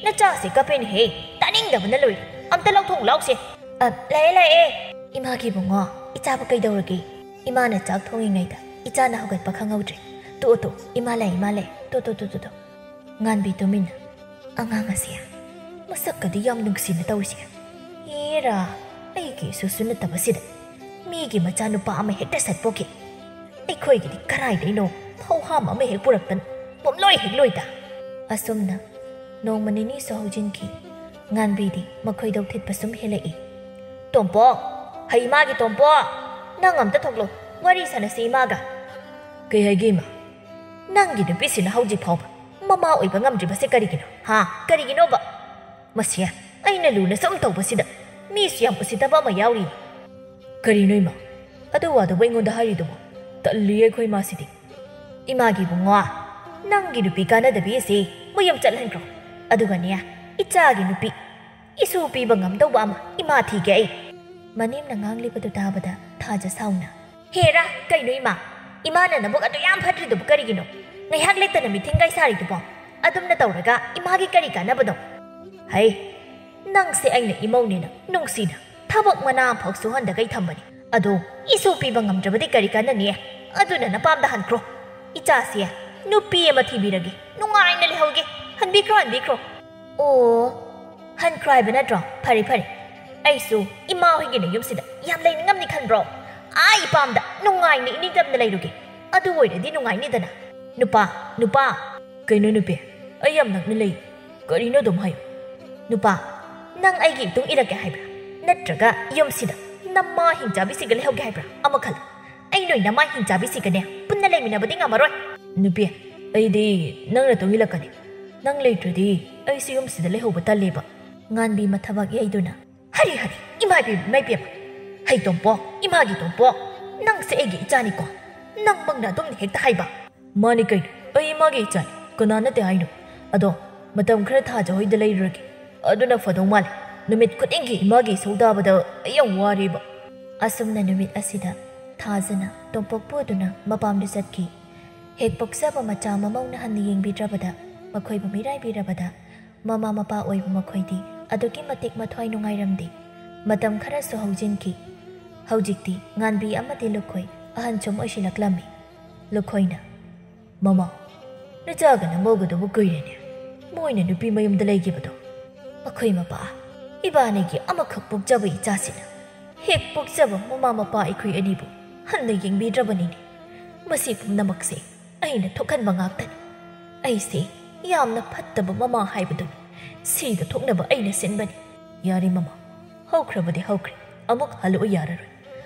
ꯅꯆꯥꯁꯦ ꯀꯞꯄꯦꯅꯦꯍꯦ! ꯇꯥꯅꯤꯡꯗꯕꯅ ꯂꯣꯏꯔꯦ꯫ ꯑꯝꯇ ꯂꯧꯊꯣꯛꯎ ꯂꯥꯎꯁꯦ꯫" "ꯑ, ꯂꯥꯛꯑꯦ, ꯂꯥꯛꯑꯦ꯫ ꯏꯃꯥꯒꯤ ꯏꯕꯨꯡꯉꯣ, ꯏꯆꯥꯕꯨ ꯀꯩꯗꯧꯔꯒꯦ? ꯏꯃꯥꯅ ꯆꯥꯛ ꯊꯣꯡꯉꯤꯉꯩꯗ ꯏꯆꯥꯅ ꯍꯧꯒꯠꯄ ꯈꯪꯍꯧꯗ꯭ꯔꯦ꯫ ꯇꯣꯛꯑꯣ, ꯇꯣꯛꯑꯣ, ꯏꯃꯥ ꯂꯥꯛꯑꯦ, ꯏꯃꯥ ꯂꯥꯛꯑꯦ꯫ ꯇꯣ, ꯇꯣ, ꯇꯣ, ꯇꯣ, ꯇꯣ꯫" ꯉꯥꯟꯕꯤ ꯇꯨꯃꯤꯟꯅ꯫ "ꯑꯉꯥꯡ ꯑꯁꯦ ꯃꯁꯛꯀꯗꯤ ꯌꯥꯝ ꯅꯨꯡꯁꯤꯅ ꯇꯧꯔꯤꯁꯦ꯫ ꯍꯦꯔꯥ, ꯑꯩꯒꯤ ꯏꯁꯨꯁꯨ ꯅꯠꯇꯕꯁꯤꯗ ꯃꯤꯒꯤ ꯃꯆꯥꯅꯨꯄꯥ ꯑꯃ ꯍꯦꯛꯇ ꯁꯠꯄꯣꯛꯈꯤ꯫ ꯑꯩꯈꯣꯏꯒꯤꯗꯤ ꯀꯔꯥꯏꯗꯩꯅꯣ ꯐꯧꯍꯥꯝ ꯑꯃ ꯍꯦꯛ ꯄꯨꯔꯛꯇꯅ ꯄꯨꯝꯂꯣꯏ ꯍꯦꯛ ꯂꯣꯏꯗ꯫" ꯑꯁꯨꯝꯅ ꯅꯣꯡꯃ ꯅꯤꯅꯤꯁꯨ ꯍꯧꯖꯤꯟꯈꯤ꯫ ꯉꯥꯟꯕꯤꯗꯤ ꯃꯈꯣꯏꯗꯧ ꯊꯤꯠꯄ ꯁꯨꯝ ꯍꯦꯜꯂꯛꯏ꯫ "ꯇꯣꯝꯄꯣꯛ! ꯍꯩ ꯏꯃꯥꯒꯤ ꯇꯣꯝꯄꯣꯛ! ꯅꯪ ꯑꯝꯇ ꯊꯣꯛꯂꯛꯑꯣ, ꯋꯥꯔꯤ ꯁꯥꯟꯅꯁꯤ ꯏꯃꯥꯒ꯫" "ꯀꯩ ꯍꯥꯏꯒꯦ ꯏꯃꯥ?" "ꯅꯪꯒꯤ ꯅꯨꯄꯤꯁꯤꯅ ꯍꯧꯖꯤꯛ ꯐꯥꯎꯕ ꯃꯃꯥ ꯑꯣꯏꯕ ꯉꯝꯗ꯭ꯔꯤꯕꯁꯦ ꯀꯔꯤꯒꯤꯅꯣ? ꯍꯥ? ꯀꯔꯤꯒꯤꯅꯣꯕ? ꯃꯁꯤ ꯑꯩꯅ ꯂꯨꯅ ꯁꯨꯝ ꯇꯧꯕꯁꯤꯗ ꯃꯤꯁꯨ ꯌꯥꯝ ꯎꯁꯤꯠꯇꯕ ꯑꯃ ꯌꯥꯎꯔꯤ꯫" "ꯀꯔꯤꯅꯣ ꯏꯃꯥ? ꯑꯗꯨ ꯋꯥꯗꯨꯕꯨ ꯑꯩꯉꯣꯟꯗ ꯍꯥꯏꯔꯤꯗꯨꯕꯨ? ꯇꯜꯂꯤ ꯑꯩꯈꯣꯏ ꯏꯃꯥꯁꯤꯗꯤ꯫" "ꯏꯃꯥꯒꯤ ꯏꯕꯨꯡꯉꯣ, ꯅꯪꯒꯤ ꯅꯨꯄꯤ ꯀꯥꯟꯅꯗꯕꯤ ꯑꯁꯤ ꯃꯌꯨꯝ ꯆꯠꯍꯟꯈ꯭ꯔꯣ꯫ ꯑꯗꯨꯒꯅꯦ, ꯏꯆꯥꯒꯤ ꯅꯨꯄꯤ ꯏꯁꯨ ꯄꯤꯕ ꯉꯝꯗꯧꯕ ꯑꯃ ꯏꯃꯥ ꯊꯤꯒꯦ ꯑꯩ꯫" ꯃꯅꯦꯝꯅ ꯉꯥꯡꯂꯤꯕꯗꯨ ꯇꯥꯕꯗ ꯊꯥꯖ ꯁꯥꯎꯅ, "ꯍꯦꯔꯥ, ꯀꯩꯅꯣ ꯏꯃꯥ? ꯏꯃꯥꯅ ꯅꯕꯨꯛ ꯑꯗꯨ ꯌꯥꯝ ꯐꯠꯇ꯭ꯔꯤꯗꯨꯕꯨ ꯀꯔꯤꯒꯤꯅꯣ? ꯉꯥꯏꯍꯥꯛ ꯂꯩꯇꯅ ꯃꯤꯊꯤꯡꯒꯥꯏ ꯁꯥꯔꯤꯗꯨꯕꯣ? ꯑꯗꯨꯝꯅ ꯇꯧꯔꯒ ꯏꯃꯥꯒꯤ ꯀꯔꯤ ꯀꯥꯟꯅꯕꯅꯣ?" "ꯍꯩ, ꯅꯪꯁꯦ ꯑꯩꯅ ꯏꯃꯧꯅꯦꯅ ꯅꯨꯡꯁꯤꯅ ꯊꯕꯛ ꯃꯅꯥ ꯑꯃꯐꯥꯎ ꯁꯨꯍꯟꯗꯈꯩ ꯊꯝꯕꯅꯤ꯫ ꯑꯗꯣ ꯏꯁꯨ ꯄꯤꯕ ꯉꯝꯗ꯭ꯔꯕꯗꯤ ꯀꯔꯤ ꯀꯥꯟꯅꯅꯤ? ꯑꯗꯨꯅ ꯅꯄꯥꯝꯗ ꯍꯟꯈ꯭ꯔꯣ꯫ ꯏꯆꯥꯁꯦ ꯅꯨꯄꯤ ꯑꯃ ꯊꯤꯕꯤꯔꯒꯦ, ꯅꯨꯡꯉꯥꯏꯅ ꯂꯩꯍꯧꯒꯦ꯫ ꯍꯟꯕꯤꯈ꯭ꯔꯣ, ꯍꯟꯕꯤꯈ꯭ꯔꯣ꯫" "ꯑꯣ, ꯍꯟꯈ꯭ꯔꯣ ꯍꯥꯏꯕ ꯅꯠꯇ꯭ꯔꯣ? ꯐꯔꯦ, ꯐꯔꯦ꯫ ꯑꯩꯁꯨ ꯏꯃꯥ ꯍꯣꯏꯒꯤ ꯅꯌꯨꯝꯁꯤꯗ ꯌꯥꯝ ꯂꯩꯅꯤꯡꯉꯝꯅꯤ ꯈꯟꯕ꯭ꯔꯣ? ꯑꯥ ꯏꯄꯥꯝꯗ ꯅꯨꯡꯉꯥꯏꯅ ꯏꯅꯤꯡꯇꯝꯅ ꯂꯩꯔꯨꯒꯦ꯫ ꯑꯗꯨ ꯑꯣꯏꯔꯗꯤ ꯅꯨꯡꯉꯥꯏꯅꯤꯗꯅ꯫ ꯅꯨꯄꯥ, ꯅꯨꯄꯥ꯫" "ꯀꯩꯅꯣ ꯅꯨꯄꯤ? ꯑꯩ ꯌꯥꯝ ꯅꯛꯅ ꯂꯩ꯫ ꯀꯔꯤꯅꯣ ꯑꯗꯨꯝ ꯍꯥꯏꯌꯨ꯫" "ꯅꯨꯄꯥ, ꯅꯪ ꯑꯩꯒꯤ ꯏꯇꯨꯡ ꯏꯜꯂꯛꯀꯦ ꯍꯥꯏꯕ꯭ꯔꯥ? ꯅꯠꯇ꯭ꯔꯒ ꯌꯨꯝꯁꯤꯗ ꯅꯃꯥ ꯍꯤꯡꯆꯥꯕꯤꯁꯤꯒ ꯂꯩꯍꯧꯒꯦ ꯍꯥꯏꯕ꯭ꯔꯥ? ꯑꯃ ꯈꯜꯂꯨ, ꯑꯩ ꯅꯣꯏ ꯅꯃꯥ ꯍꯤꯡꯆꯥꯕꯤꯁꯤꯒꯅꯦ ꯄꯨꯟꯅ ꯂꯩꯃꯤꯟꯅꯕꯗꯤ ꯉꯝꯃꯔꯣꯏ꯫ ꯅꯨꯄꯤ, ꯑꯩꯗꯤ ꯅꯪꯅ ꯇꯨꯡꯏꯜꯂꯛꯀꯅꯤ꯫ ꯅꯪ ꯂꯩꯇ꯭ꯔꯗꯤ ꯑꯩꯁꯨ ꯌꯨꯝꯁꯤꯗ ꯂꯩꯍꯧꯕ ꯇꯜꯂꯦꯕ꯫ ꯉꯥꯟꯕꯤ ꯃꯊꯕꯥꯛ ꯌꯩꯗꯨꯅ, ꯍꯔꯤ ꯍꯔꯤ, ꯏꯃꯥ ꯏꯕꯦꯝ, ꯏꯃꯥ ꯏꯕꯦꯝ, ꯍꯩ ꯇꯣꯝꯄꯣꯛ, ꯏꯃꯥꯒꯤ ꯇꯣꯝꯄꯣꯛ, ꯅꯪꯁꯦ ꯑꯩꯒꯤ ꯏꯆꯥꯅꯤꯀꯣ꯫ ꯅꯪꯃꯛꯅ ꯑꯗꯨꯝ ꯍꯦꯛꯇ ꯍꯥꯏꯕ꯫ ꯃꯥꯅꯤ ꯀꯩꯅꯣ, ꯑꯩ ꯏꯃꯥꯒꯤ ꯏꯆꯥꯅꯤ, ꯀꯅꯥ ꯅꯠꯇꯦ ꯍꯥꯏꯅꯣ? ꯑꯗꯣ ꯃꯇꯝ ꯈꯔ ꯊꯥꯖ ꯍꯣꯏꯗ ꯂꯩꯔꯨꯔꯒꯦ, ꯑꯗꯨꯅ ꯐꯗꯧ ꯃꯥꯜꯂꯦ꯫ ꯅꯨꯃꯤꯠ ꯈꯨꯗꯤꯡꯒꯤ ꯏꯃꯥꯒꯤ ꯏꯁꯧ ꯇꯥꯕꯗ ꯑꯩ ꯌꯥꯝ ꯋꯥꯔꯦꯕ꯫ ꯑꯁꯨꯝꯅ ꯅꯨꯃꯤꯠ ꯑꯁꯤꯗ ꯊꯥꯖꯅ ꯇꯣꯝꯄꯣꯛꯄꯨ ꯎꯗꯨꯅ ꯃꯄꯥꯝꯗ ꯆꯠꯈꯤ꯫ ꯍꯦꯛ ꯄꯣꯛꯆꯕ ꯃꯆꯥ ꯃꯃꯧꯅ ꯍꯟꯅ ꯌꯦꯡꯕꯤꯗ꯭ꯔꯕꯗ, ꯃꯈꯣꯏꯕꯨ ꯃꯤꯔꯥꯏꯕꯤꯔꯕꯗ, ꯃꯃꯥ ꯃꯄꯥ ꯑꯣꯏꯕ ꯃꯈꯣꯏꯗꯤ ꯑꯗꯨꯛꯀꯤ ꯃꯇꯤꯛ ꯃꯊ꯭ꯋꯥꯏ ꯅꯨꯡꯉꯥꯏꯔꯝꯗꯦ꯫ ꯃꯇꯝ ꯈꯔꯁꯨ ꯍꯧꯖꯤꯟꯈꯤ꯫ ꯍꯧꯖꯤꯛꯇꯤ ꯉꯥꯟꯕꯤ ꯑꯃꯗꯤ ꯂꯨꯈꯣꯏ ꯑꯍꯟ ꯁꯨꯝ ꯑꯣꯏꯁꯤꯜꯂꯛꯂꯝꯃꯤ꯫ ꯂꯨꯈꯣꯏꯅ, "ꯃꯃꯥ, ꯅꯆꯥꯒ ꯅꯃꯧꯒꯗꯨꯕꯨ ꯀꯨꯏꯔꯦꯅꯦ꯫ ꯃꯣꯏꯅ ꯅꯨꯄꯤ ꯃꯌꯨꯝꯗ ꯂꯩꯈꯤꯕꯗꯣ꯫ ꯃꯈꯣꯏ ꯃꯄꯥ, ꯏꯕꯥꯅꯤꯒꯤ ꯑꯃꯈꯛ ꯄꯣꯛꯆꯕ ꯏꯆꯥꯁꯤꯅ ꯍꯦꯛ ꯄꯣꯛꯆꯕ ꯃꯃꯥ ꯃꯄꯥ ꯑꯩꯈꯣꯏ ꯑꯅꯤꯕꯨ ꯍꯟꯅ ꯌꯦꯡꯕꯤꯗ꯭ꯔꯕꯅꯤꯅꯦ꯫ ꯃꯁꯤ ꯄꯨꯝꯅꯃꯛꯁꯦ ꯑꯩꯅ ꯊꯣꯛꯍꯟꯕ ꯉꯥꯛꯇꯅꯤ꯫ ꯑꯩꯁꯦ ꯌꯥꯝꯅ ꯐꯠꯇꯕ ꯃꯃꯥ ꯍꯥꯏꯕꯗꯨꯅꯤ꯫ ꯁꯤꯗ ꯊꯣꯛꯅꯕ ꯑꯩꯅ ꯁꯤꯟꯕꯅꯤ꯫ ꯌꯥꯔꯦ ꯃꯃꯥ, ꯍꯧꯈ꯭ꯔꯕꯗꯤ ꯍꯧꯈ꯭ꯔꯦ, ꯑꯃꯨꯛ ꯍꯜꯂꯛꯎ ꯌꯥꯔꯔꯣꯏ꯫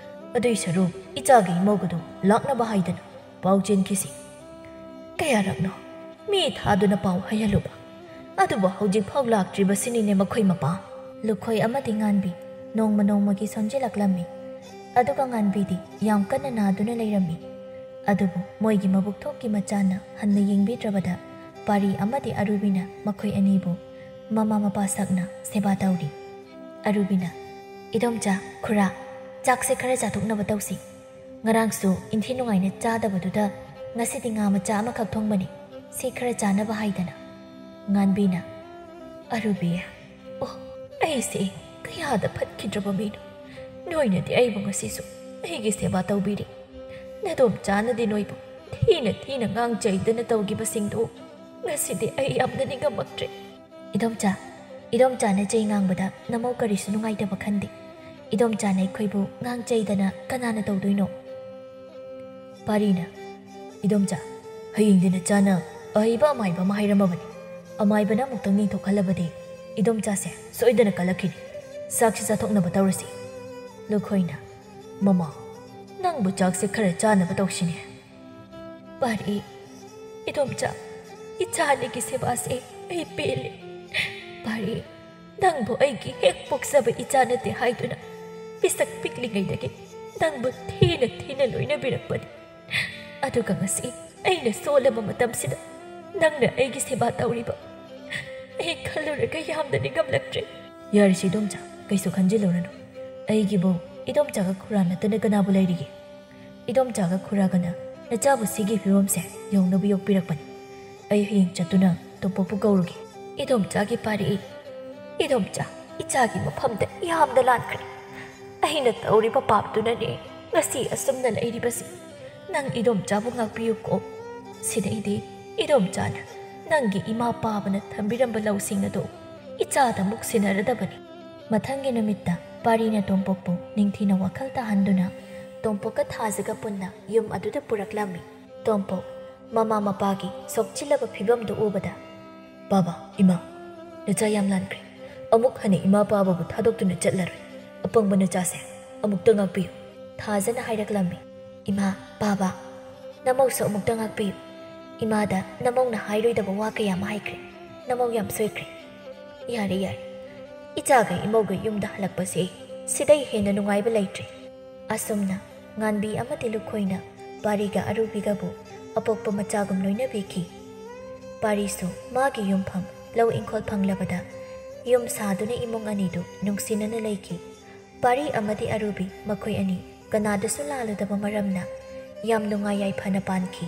ꯑꯗꯨꯏ ꯁꯔꯨꯛ ꯏꯆꯥꯒꯤ ꯏꯃꯧꯒꯗꯨ ꯂꯥꯛꯅꯕ ꯍꯥꯏꯗꯅ ꯄꯥꯎ ꯆꯦꯟꯈꯤꯁꯤ꯫ ꯀꯌꯥꯔꯛꯅꯣ ꯃꯤ ꯊꯥꯗꯨꯅ ꯄꯥꯎ ꯍꯥꯏꯍꯜꯂꯨꯕ, ꯑꯗꯨꯕꯨ ꯍꯧꯖꯤꯛꯐꯥꯎ ꯂꯥꯛꯇ꯭ꯔꯤꯕꯁꯤꯅꯤꯅꯦ ꯃꯈꯣꯏ ꯃꯄꯥ꯫" ꯂꯨꯈꯣꯏ ꯑꯃꯗꯤ ꯉꯥꯟꯕꯤ ꯅꯣꯡꯃ ꯅꯣꯡꯃꯒꯤ ꯁꯣꯟꯖꯤꯜꯂꯛꯂꯝꯃꯤ꯫ ꯑꯗꯨꯒ ꯉꯥꯟꯕꯤꯗꯤ ꯌꯥꯝ ꯀꯟꯅ ꯅꯥꯗꯨꯅ ꯂꯩꯔꯝꯃꯤ꯫ ꯑꯗꯨꯕꯨ ꯃꯣꯏꯒꯤ ꯃꯕꯨꯛ ꯊꯣꯛꯀꯤ ꯃꯆꯥꯅ ꯍꯟꯅ ꯌꯦꯡꯕꯤꯗ꯭ꯔꯕꯗ, ꯄꯥꯔꯤ ꯑꯃꯗꯤ ꯑꯔꯨꯕꯤꯅ ꯃꯈꯣꯏ ꯑꯅꯤꯕꯨ ꯃꯃꯥ ꯃꯄꯥ ꯁꯛꯅ ꯁꯦꯕꯥ ꯇꯧꯔꯤ꯫ ꯑꯔꯨꯕꯤꯅ, "ꯏꯗꯣꯝꯆꯥ, ꯈꯨꯔꯥ, ꯆꯥꯛꯁꯦ ꯈꯔ ꯆꯥꯊꯣꯛꯅꯕ ꯇꯧꯁꯤ꯫ ꯉꯔꯥꯡꯁꯨ ꯏꯟꯊꯤ ꯅꯨꯡꯉꯥꯏꯅ ꯆꯥꯗꯕꯗꯨꯗ ꯉꯁꯤꯗꯤ ꯉꯥ ꯃꯆꯥ ꯑꯃꯈꯛ ꯊꯣꯡꯕꯅꯤ, ꯁꯤ ꯈꯔ ꯆꯥꯅꯕ ꯍꯥꯏꯗꯅ꯫" ꯉꯥꯟꯕꯤꯅ, "ꯑꯔꯨꯕꯤ, ꯑꯣ, ꯑꯩꯁꯦ ꯀꯌꯥꯗ ꯐꯠꯈꯤꯗ꯭ꯔꯕ ꯃꯤꯅꯣ! ꯅꯣꯏꯅꯗꯤ ꯑꯩꯕꯨ ꯉꯁꯤꯁꯨ ꯑꯩꯒꯤ ꯁꯦꯕꯥ ꯇꯧꯕꯤꯔꯤ꯫ ꯅꯗꯣꯝꯆꯥꯅꯗꯤ ꯅꯣꯏꯕꯨ ꯊꯤꯅ ꯊꯤꯅ ꯉꯥꯡꯆꯩꯗꯅ ꯇꯧꯈꯤꯕꯁꯤꯡꯗꯨ ꯉꯁꯤꯗꯤ ꯑꯩ ꯌꯥꯝꯅ ꯅꯤꯡꯉꯝꯃꯛꯇ꯭ꯔꯦ꯫" "ꯏꯗꯣꯝꯆꯥ, ꯏꯗꯣꯝꯆꯥꯅ ꯆꯩ ꯉꯥꯡꯕꯗ ꯅꯃꯧ ꯀꯔꯤꯁꯨ ꯅꯨꯡꯉꯥꯏꯇꯕ ꯈꯟꯗꯦ꯫ ꯏꯗꯣꯝꯆꯥꯅ ꯑꯩꯈꯣꯏꯕꯨ ꯉꯥꯡꯆꯩꯗꯅ ꯀꯅꯥꯅ ꯇꯧꯗꯣꯏꯅꯣ?" ꯄꯥꯔꯤꯅ, "ꯏꯗꯣꯝꯆꯥ, ꯍꯌꯦꯡꯗꯤ ꯅꯆꯥꯅ ꯑꯍꯩꯕ ꯑꯃꯥꯏꯕ ꯑꯃ ꯍꯥꯏꯔꯝꯃꯕꯅꯤ꯫ ꯑꯃꯥꯏꯕꯅ ꯑꯃꯨꯛꯇꯪ ꯌꯦꯡꯊꯣꯛꯍꯜꯂꯕꯗꯤ ꯏꯗꯣꯝꯆꯥꯁꯦ ꯁꯣꯏꯗꯅ ꯀꯜꯂꯛꯈꯤꯅꯤ꯫ ꯆꯥꯛꯁꯤ ꯆꯥꯊꯣꯛꯅꯕ ꯇꯧꯔꯁꯤ꯫" ꯂꯨꯈꯣꯏꯅ, "ꯃꯃꯥ, ꯅꯪꯕꯨ ꯆꯥꯛꯁꯦ ꯈꯔ ꯆꯥꯅꯕ ꯇꯧꯁꯤꯅꯦ꯫" ꯄꯥꯔꯤ, "ꯏꯗꯣꯝꯆꯥ, ꯏꯆꯥ ꯑꯅꯤꯒꯤ ꯁꯦꯕꯥꯁꯦ ꯑꯩ ꯄꯦꯜꯂꯦ꯫ ꯄꯥꯔꯤ, ꯅꯪꯕꯨ ꯑꯩꯒꯤ ꯍꯦꯛ ꯄꯣꯛꯆꯕ ꯏꯆꯥ ꯅꯠꯇꯦ ꯍꯥꯏꯗꯨꯅ ꯄꯤꯁꯛ ꯄꯤꯛꯂꯤꯉꯩꯗꯒꯤ ꯅꯪꯕꯨ ꯊꯤꯅ ꯊꯤꯅ ꯂꯣꯏꯅꯕꯤꯔꯛꯄꯅꯤ꯫ ꯑꯗꯨꯒ ꯉꯁꯤ ꯑꯩꯅ ꯁꯣꯜꯂꯕ ꯃꯇꯝꯁꯤꯗ ꯅꯪꯅ ꯑꯩꯒꯤ ꯁꯦꯕꯥ ꯇꯧꯔꯤꯕ ꯑꯩ ꯈꯜꯂꯨꯔꯒ ꯌꯥꯝꯅ ꯅꯤꯡꯉꯝꯂꯛꯇ꯭ꯔꯦ꯫" "ꯌꯥꯔꯤꯁꯦ ꯏꯗꯣꯝꯆꯥ, ꯀꯩꯁꯨ ꯈꯟꯖꯤꯜꯂꯨꯔꯅꯨ꯫ ꯑꯩꯒꯤꯕꯨ ꯏꯗꯣꯝꯆꯥꯒ ꯈꯨꯔꯥ ꯅꯠꯇꯅ ꯀꯅꯥꯕꯨ ꯂꯩꯔꯤꯒꯦ? ꯏꯗꯣꯝꯆꯥꯒ ꯈꯨꯔꯥꯒꯅ ꯅꯆꯥꯕꯨ ꯁꯤꯒꯤ ꯐꯤꯕꯝꯁꯦ ꯌꯧꯅꯕ ꯌꯣꯛꯄꯤꯔꯛꯄꯅꯤ꯫ ꯑꯩ ꯍꯌꯦꯡ ꯆꯠꯇꯨꯅ ꯇꯣꯝꯄꯣꯛꯄꯨ ꯀꯧꯔꯨꯒꯦ꯫" "ꯏꯗꯣꯝꯆꯥꯒꯤ ꯄꯥꯔꯤ, ꯏꯗꯣꯝꯆꯥ, ꯏꯆꯥꯒꯤ ꯃꯐꯝꯗ ꯌꯥꯝꯅ ꯂꯥꯟꯈ꯭ꯔꯦ꯫ ꯑꯩꯅ ꯇꯧꯔꯤꯕ ꯄꯥꯞꯇꯨꯅꯅꯦ ꯉꯁꯤ ꯑꯁꯨꯝꯅ ꯂꯩꯔꯤꯕꯁꯤ꯫ ꯅꯪ ꯏꯗꯣꯝꯆꯥꯕꯨ ꯉꯥꯛꯄꯤꯌꯨꯀꯣ꯫ ꯁꯤꯗꯩꯗꯤ ꯏꯗꯣꯝꯆꯥꯅ ꯅꯪꯒꯤ ꯏꯃꯥ ꯄꯥꯕꯅ ꯊꯝꯕꯤꯔꯝꯕ ꯂꯧꯁꯤꯡ ꯑꯗꯨ ꯏꯆꯥꯗ ꯑꯃꯨꯛ ꯁꯤꯟꯅꯔꯗꯕꯅꯤ꯫" ꯃꯊꯪꯒꯤ ꯅꯨꯃꯤꯠꯇ ꯄꯥꯔꯤꯅ ꯇꯣꯝꯄꯣꯛꯄꯨ ꯅꯤꯡꯊꯤꯅ ꯋꯥꯈꯜ ꯇꯥꯍꯟꯗꯨꯅ ꯇꯣꯝꯄꯣꯛꯀ ꯊꯥꯖꯒ ꯄꯨꯟꯅ ꯌꯨꯝ ꯑꯗꯨꯗ ꯄꯨꯔꯛꯂꯝꯃꯤ꯫ ꯇꯣꯝꯄꯣꯛ ꯃꯃꯥ ꯃꯄꯥꯒꯤ ꯁꯣꯛꯆꯤꯜꯂꯕ ꯐꯤꯕꯝꯗꯨ ꯎꯕꯗ, "ꯕꯥꯕꯥ, ꯏꯃꯥ, ꯅꯆꯥ ꯌꯥꯝ ꯂꯥꯟꯈ꯭ꯔꯦ꯫ ꯑꯃꯨꯛ ꯍꯟꯅ ꯏꯃꯥ ꯄꯥꯕꯕꯨ ꯊꯥꯗꯣꯛꯇꯨꯅ ꯆꯠꯂꯔꯣꯏ꯫ ꯑꯄꯪꯕ ꯅꯆꯥꯁꯦ ꯑꯃꯨꯛꯇ ꯉꯥꯛꯄꯤꯌꯨ꯫" ꯊꯥꯖꯅ ꯍꯥꯏꯔꯛꯂꯝꯃꯤ, "ꯏꯃꯥ, ꯕꯥꯕꯥ, ꯅꯃꯧꯁꯨ ꯑꯃꯨꯛꯇ ꯉꯥꯛꯄꯤꯌꯨ꯫ ꯏꯃꯥꯗ ꯅꯃꯧꯅ ꯍꯥꯏꯔꯣꯏꯗꯕ ꯋꯥ ꯀꯌꯥ ꯑꯃ ꯍꯥꯏꯈ꯭ꯔꯦ꯫ ꯅꯃꯧ ꯌꯥꯝ ꯁꯣꯏꯈ꯭ꯔꯦ꯫ ꯌꯥꯔꯦ, ꯌꯥꯔꯦ꯫ ꯏꯆꯥꯒ ꯏꯃꯧꯒ ꯌꯨꯝꯗ ꯍꯜꯂꯛꯄꯁꯦ ꯁꯤꯗꯩ ꯍꯦꯟꯅ ꯅꯨꯡꯉꯥꯏꯕ ꯂꯩꯇ꯭ꯔꯦ꯫" ꯑꯁꯨꯝꯅ ꯉꯥꯟꯕꯤ ꯑꯃꯗꯤ ꯂꯨꯈꯣꯏꯅ ꯄꯥꯔꯤꯒ ꯑꯔꯨꯕꯤꯒꯕꯨ ꯑꯄꯣꯛꯄ ꯃꯆꯥꯒꯨꯝ ꯂꯣꯏꯅꯕꯤꯈꯤ꯫ ꯄꯥꯔꯤꯁꯨ ꯃꯥꯒꯤ ꯌꯨꯝꯐꯝ ꯂꯧ ꯏꯪꯈꯣꯜ ꯐꯪꯂꯕꯗ ꯌꯨꯝ ꯁꯥꯗꯨꯅ ꯏꯃꯨꯡ ꯑꯅꯤꯗꯨ ꯅꯨꯡꯁꯤꯅꯅ ꯂꯩꯈꯤ꯫ ꯄꯥꯔꯤ ꯑꯃꯗꯤ ꯑꯔꯨꯕꯤ ꯃꯈꯣꯏ ꯑꯅꯤ ꯀꯅꯥꯗꯁꯨ ꯂꯥꯜꯂꯨꯗꯕ ꯃꯔꯝꯅ ꯌꯥꯝ ꯅꯨꯡꯉꯥꯏ ꯌꯥꯏꯐꯅ ꯄꯥꯟꯈꯤ꯫